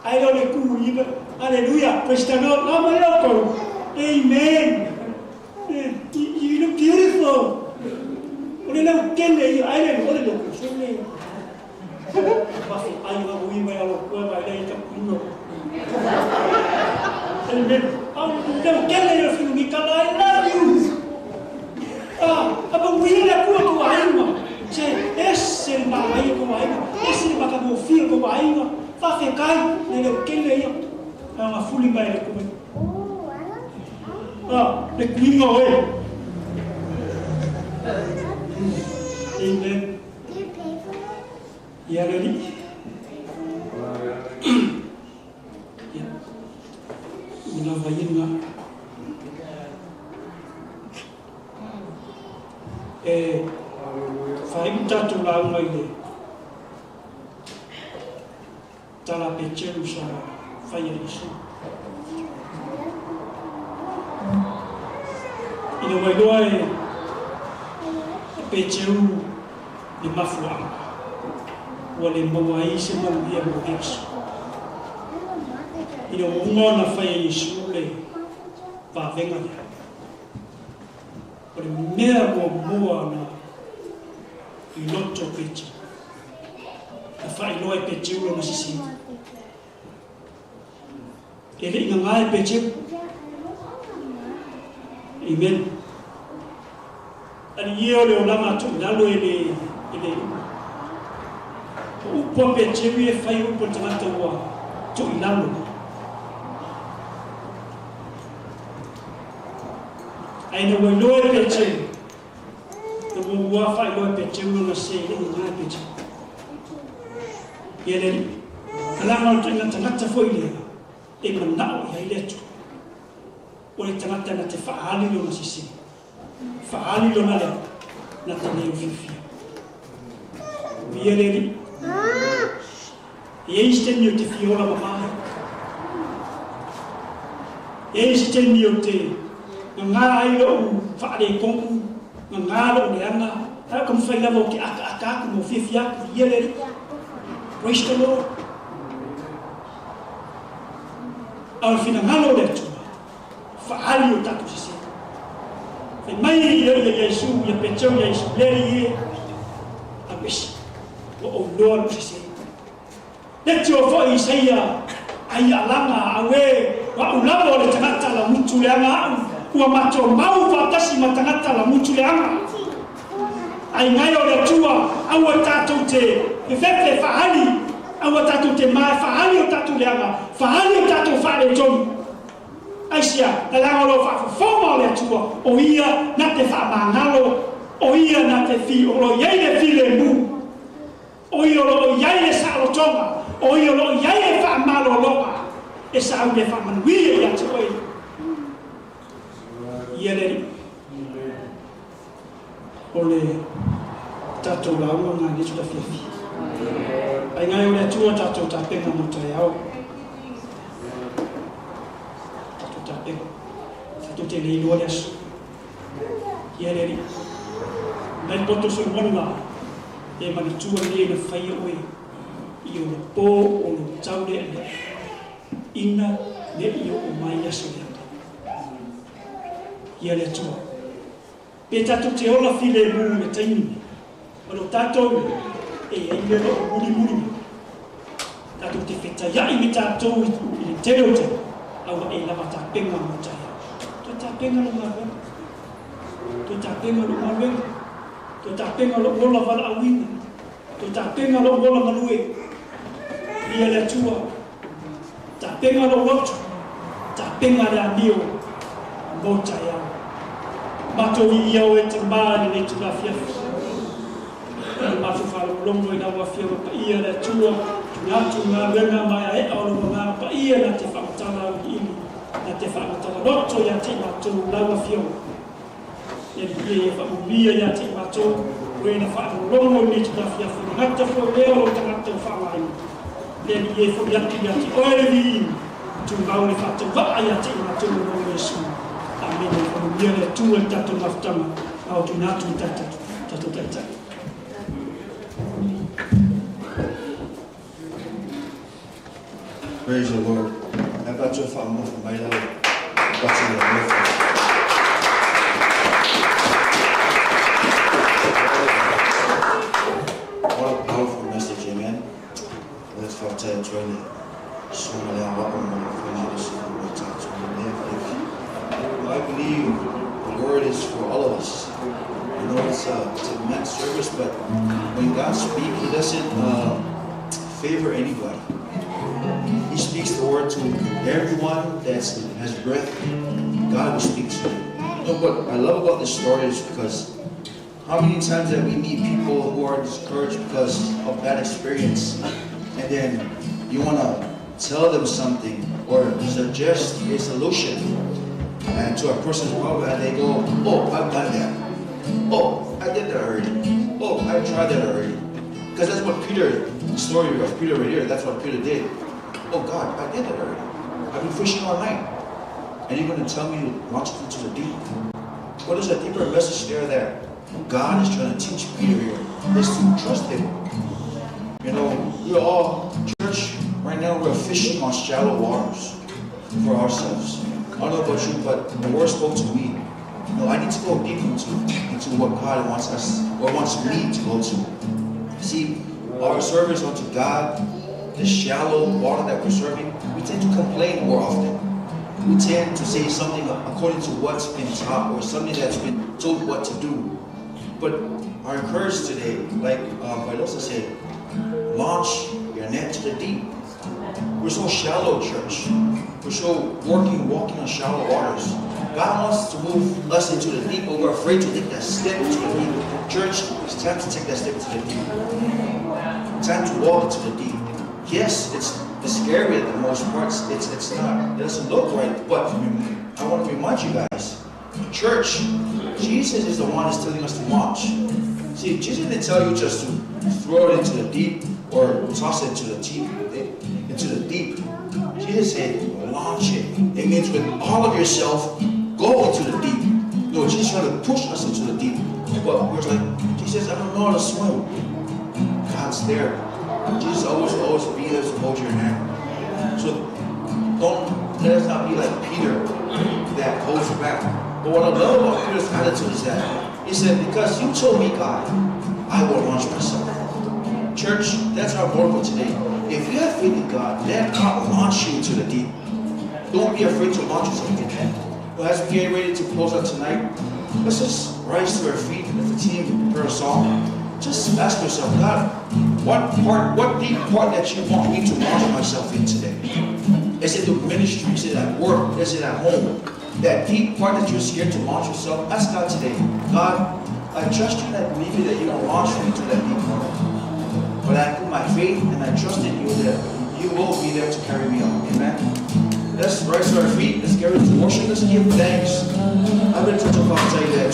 ai le o le ku i ba. Hallelujah. Praise the Lord. Ah, mai o kou. Amen. You look beautiful. O le lau kele ia, ai le o le loko so le. Mafi ai wa ui mai alo kua vai le ka kuno. Amen. Au lau kele ia filu ni kala, I love you. Ah, apa ui le kua ko aiga. Se ese le maai ko aiga, ese le makagofia ko aiga. Whawhekai le lau kele ia. Nga fuli mai le kume. Ah, le kuinga oe. Amen. Ia le alii. Ia. Ua lava ia lena. E faaiu tatou lauga i le tala a Peteru sa faia i Iesu. Ina ua iloa e Peteru le mafuaaga ua le maua ai se manuia mo lea aso. Ina ua uma ona fai e Iesu le vavega lea, o le mea muamua na i loto o Peteru, na faailoa e Peteru lona sisina. E le i gagā e Peteru. Amen. Alii e o le olaga a tuu i lalo e le e le uma. O upu a Peteru ia e fai o upu a le tagata ua tuu i lalo. Ae ina ua iloa e Peteru, na muamua lava faailoa e Peteru lona se e le i gagā e Peteru. Ia le Alii, talaga o le ituaiga tagata foi lea e manao i ai le Atua. O le tagata na te faaali lona sese, faaali lona leo, na te le ufiufia. Viia le Alii. E i ai se taimi ou te fia ola mamā ai. E i ai se taimi ou te gagā ai lo'u faaletonu, gagā lo'u leaga, ae o ka mafai lava ou te akaaka atu ma ou fiafia atu, viia le Alii. Praise the Lord. A o le finagalo o le Atua, faaali o tatou sese. Fai mai ia ia Iesu, ia Peteu ia Iesu, le Alii e, alu ese, ua ou iloa lou sese. Le tio foi Isaia, ai alaga, auē, o a'u lava o le tagata lamutu leaga a'u, ua matou mau faatasi ma tagata lamutu leaga. Ai ngai o le Atua, aua tatou te fefefe faaali, aua tatou te mae faaali o tatou leaga, faaali o tatou faaletonu. Aisea? Lalaga o lo faafofoga o le Atua, o Ia na te faamagalo, o Ia na te fi, o lo i ai le filemu, o Ia o lo o i ai le saolotoga, o Ia o lo o i ai le faamalologa, e saau le faamanuia ia te oe. Ia le Alii. O le tatou lauga lena i lenei itula afiafi. Aiga e o le Atua tatou tapena mo taeao. Tatou tapena. Tatou te le iloa le aso. Ia le Alii. Mai le poto Solomona e manatua lenei na faia oe i ona po o lou tau le'ale'a ina ne i oo mai aso leaga. Ia le Atua. Pe tatou te ola filemu i le taimi nei, o lo tatou e i ai mea o lo o mulimuli mai. Tatou te fetaiai me tatou i le tele o taimi, a ua e lava tapena mo taeao. Toe tapena lou galuega. Toe tapena lou galuega. Toe tapena lou ola valaauina. Toe tapena lou ola galue. Ia le Atua. Tapena lou loto. Tapena le amio mo taeao. Matou viia oe Tamā i lenei itula afiafi. I le matou faalogologo i lau Afioga Paia le Atua, tuuina atu i galuega maeaea o lou Agaga Paia na te faamatala auiliili, na te faamatala loto ia te i matou lau Afioga. Le Alii e, ia faamanuia ia te i matou, o e na faalogologo i lenei itula afiafi, le gata foi lea o lou tagata ua faaaogaina. Le Alii e, foi atu ia te oe le viiga, tumau le faatauvaa ia te i matou i lona Iesu. Amene. Ia faamanuia le Atua i le tatou mafutaga, a o tuuina atu i le tatou Taitai. Praise the Lord. Ae pa toe faamofu mai lau pati le alofa. What a powerful message, amen. Let's faafetai atu ai le susuga le aoao ma le faimalosi mo tatou lenei afiafi. Well, I believe the Lord is for all of us. I know it's a men's service, but when God speaks, He doesn't favor anybody. He speaks the word to everyone that has breath. God will speak to you. You know what I love about this story is because how many times that we meet people who are discouraged because of bad experience, and then you want to tell them something or suggest a solution and to a person's problem, and they go, "Oh, I've done that. Oh, I did that already. Oh, I tried that already." Because that's what Peter, the story of Peter right here, that's what Peter did. "Oh God, I did that already. I've been fishing all night. And you're going to tell me to launch it into the deep?" What is a deeper message there that God is trying to teach Peter here? Is to trust him. We're all, church, right now we're fishing on shallow waters for ourselves. I don't know about you, but the word spoke to me. I need to go deep into what God wants us, or wants me to go to. See, our service unto God, the shallow water that we're serving, we tend to complain more often. We tend to say something according to what's been taught or something that's been told what to do. But our encouragement today, like Vailosa said, launch your net to the deep. We're so shallow, church. We're so walking on shallow waters. God wants to move us into the deep, but we're afraid to take that step into the deep. Church, it's time to take that step to the deep. Time to walk into the deep. Yes, it's scary at the most parts. It's not. It doesn't look right, but I want to remind you guys, church, Jesus is the one that's telling us to launch. See, Jesus didn't tell you just to throw it into the deep or toss it into the deep. Into the deep. Jesus said, launch it. It means with all of yourself, go into the deep. No, Jesus trying to push us into the deep. But we're like, Jesus, I don't know how to swim. God's there. Jesus always, always be there to hold your hand. So don't let us not be like Peter that holds back. But what I love about Peter's attitude is that he said, because you told me, God, I will launch myself. Church, that's our motto today. If you have faith in God, let God launch you into the deep. Don't be afraid to launch yourself in that. Well, as we get ready to close out tonight, let's just rise to our feet and let the team prepare a song. Just ask yourself, God, what deep part that you want me to launch myself in today? Is it the ministry? Is it at work? Is it at home? That deep part that you're scared to launch yourself, ask God today. God, I trust you and I believe you that you're going to launch me to that deep part. But I put my faith and I trust in you that you will be there to carry me on. Amen. Let's rise to our feet. Let's get ready to worship. Let's give thanks. I'm going to touch upon tell you that.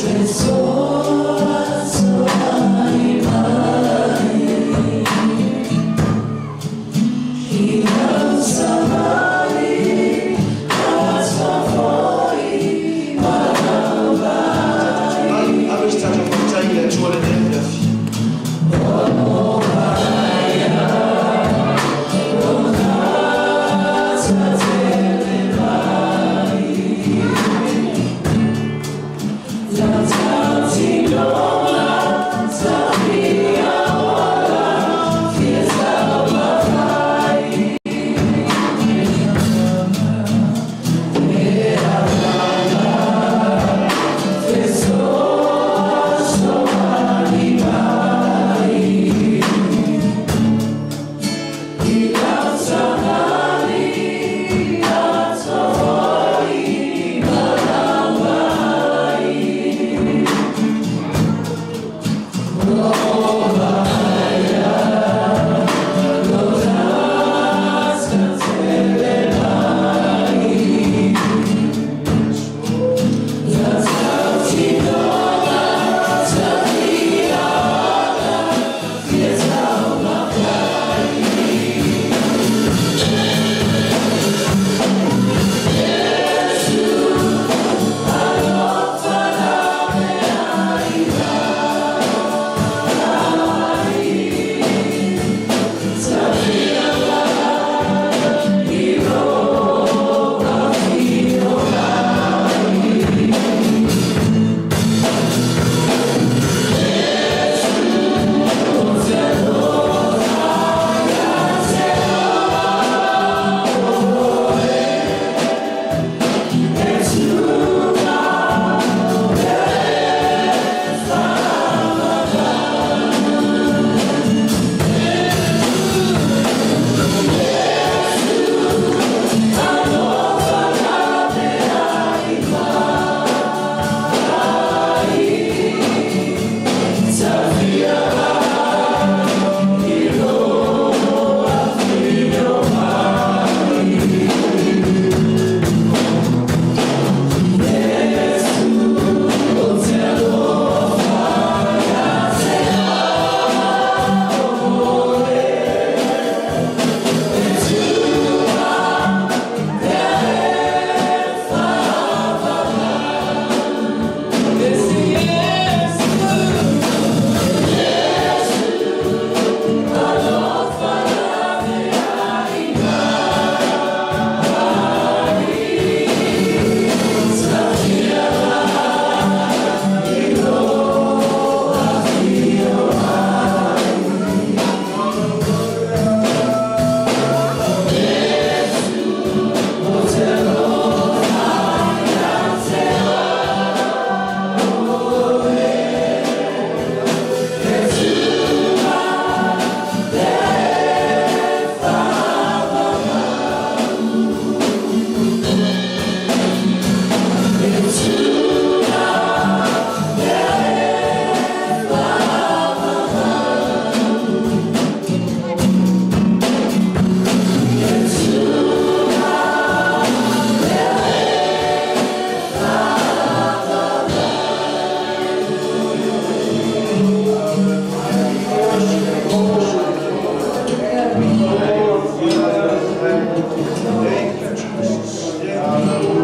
Thank you, Jesus. Thank you,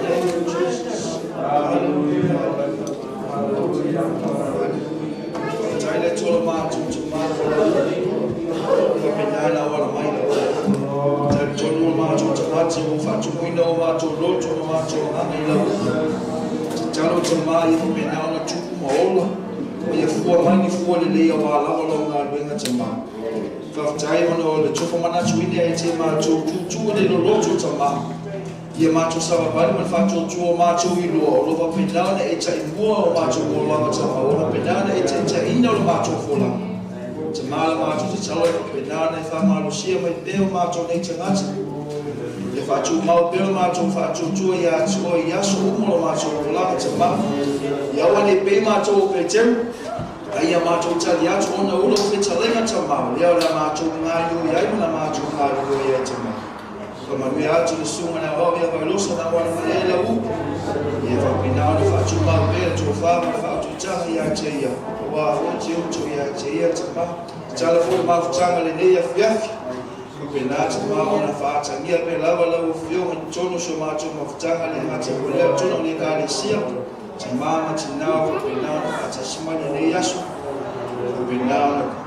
Thank you, Jesus. Hallelujah. Hallelujah. Faafetai le Atua lo matou Tama ma lau Alii, faapena ona auala mai lava. Talitonu o matou tagata ua faatumuina o matou loto ma matou agaga i lau tatalo Tama ia faapena ona tupu ma ola ma ia fua mai ni fua lelei auā lava lau galuega Tama. Faafetai ona o le tofa manatuina ia te matou tutu i le loloto Tama. Ia matou savavali ma le faatuatua o matou iloa o lo o faapena ona e taimua o matou olaga Tama, ua faapena ona e taitaiina o le matou folauga. Tama le matou tatalo e faapena ona e faamalosia mai pea o matou nei tagata. Ia faatumau pea lo matou faatuatua ia te oe i aso uma o lo matou olaga Tama. Ia aua ne i pei matou o Peteru, a ia matou tali atu ona o lau fetalaiga Tama, o lea o le a matou gaioi ai ma le matou galulue ai Tama. Faamanuia atu le Susuga i le Aoao ia Vailosa na auala mai ai lau upu. Ia faapena ona faatumau pea le tofa ma le faautautaga ia te ia, aua foi te uto ia te ia Tama. Tatala foi le mafutaga lenei afiafi. Faapena Tama ona faatagia pea lava lau Afioga i totonu o si o matou mafutaga le gata o lea totonu o le Ekalesia. Tama ma tina faapena ona faatasi mai lenei aso. Faapena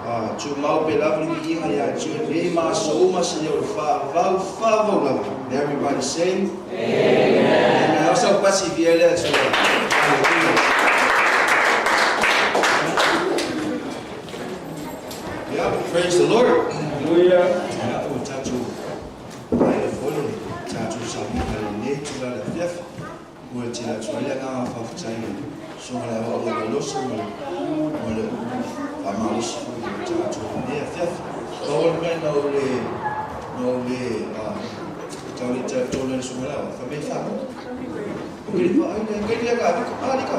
ona tumau pea lava le viiga ia te oe nei ma aso uma seia o le faavavau, faavavau lava. Let everybody say Amen. Amen. Au sau pasi via le Atua. Hallelujah. Yeah, praise the Lord. Hallelujah. Yeah, ua tatou maea foi le tatou sauniga i lenei itula i le afiafi. Ua tele atu ai le agaga faafetai i le Susuga i le Aoao ia Vailosa ma le ma le faamalosi foi i le tatou lenei afiafi. Pau o le mea na ou le na ou le tau le talitonu ai le Susuga i le Aoao, fai mai e faamotu. O ke le vaai le kai le ka ka le ka.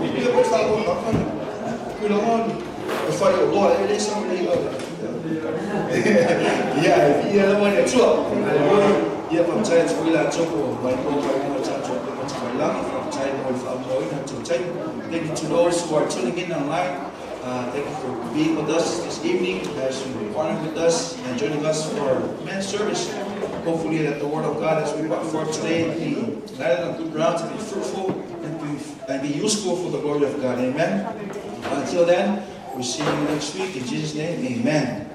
Ia ko fa ko ka fa. Ku la ma o fa o loa e le sa le ka. Ia e ia lava le Atua. Hallelujah. Ia faafetai atu foi latou ua mai mo mai mo tatou upega tafailagi. Faafetai mo le faamoaina o tautaina. Thank you to those who are tuning in online. Thank you for being with us this evening as you partner with us and joining us for our men's service. Hopefully that the word of God as we brought forth today be landed on good ground to be fruitful and be useful for the glory of God. Amen. Until then, we'll see you next week. In Jesus' name, amen.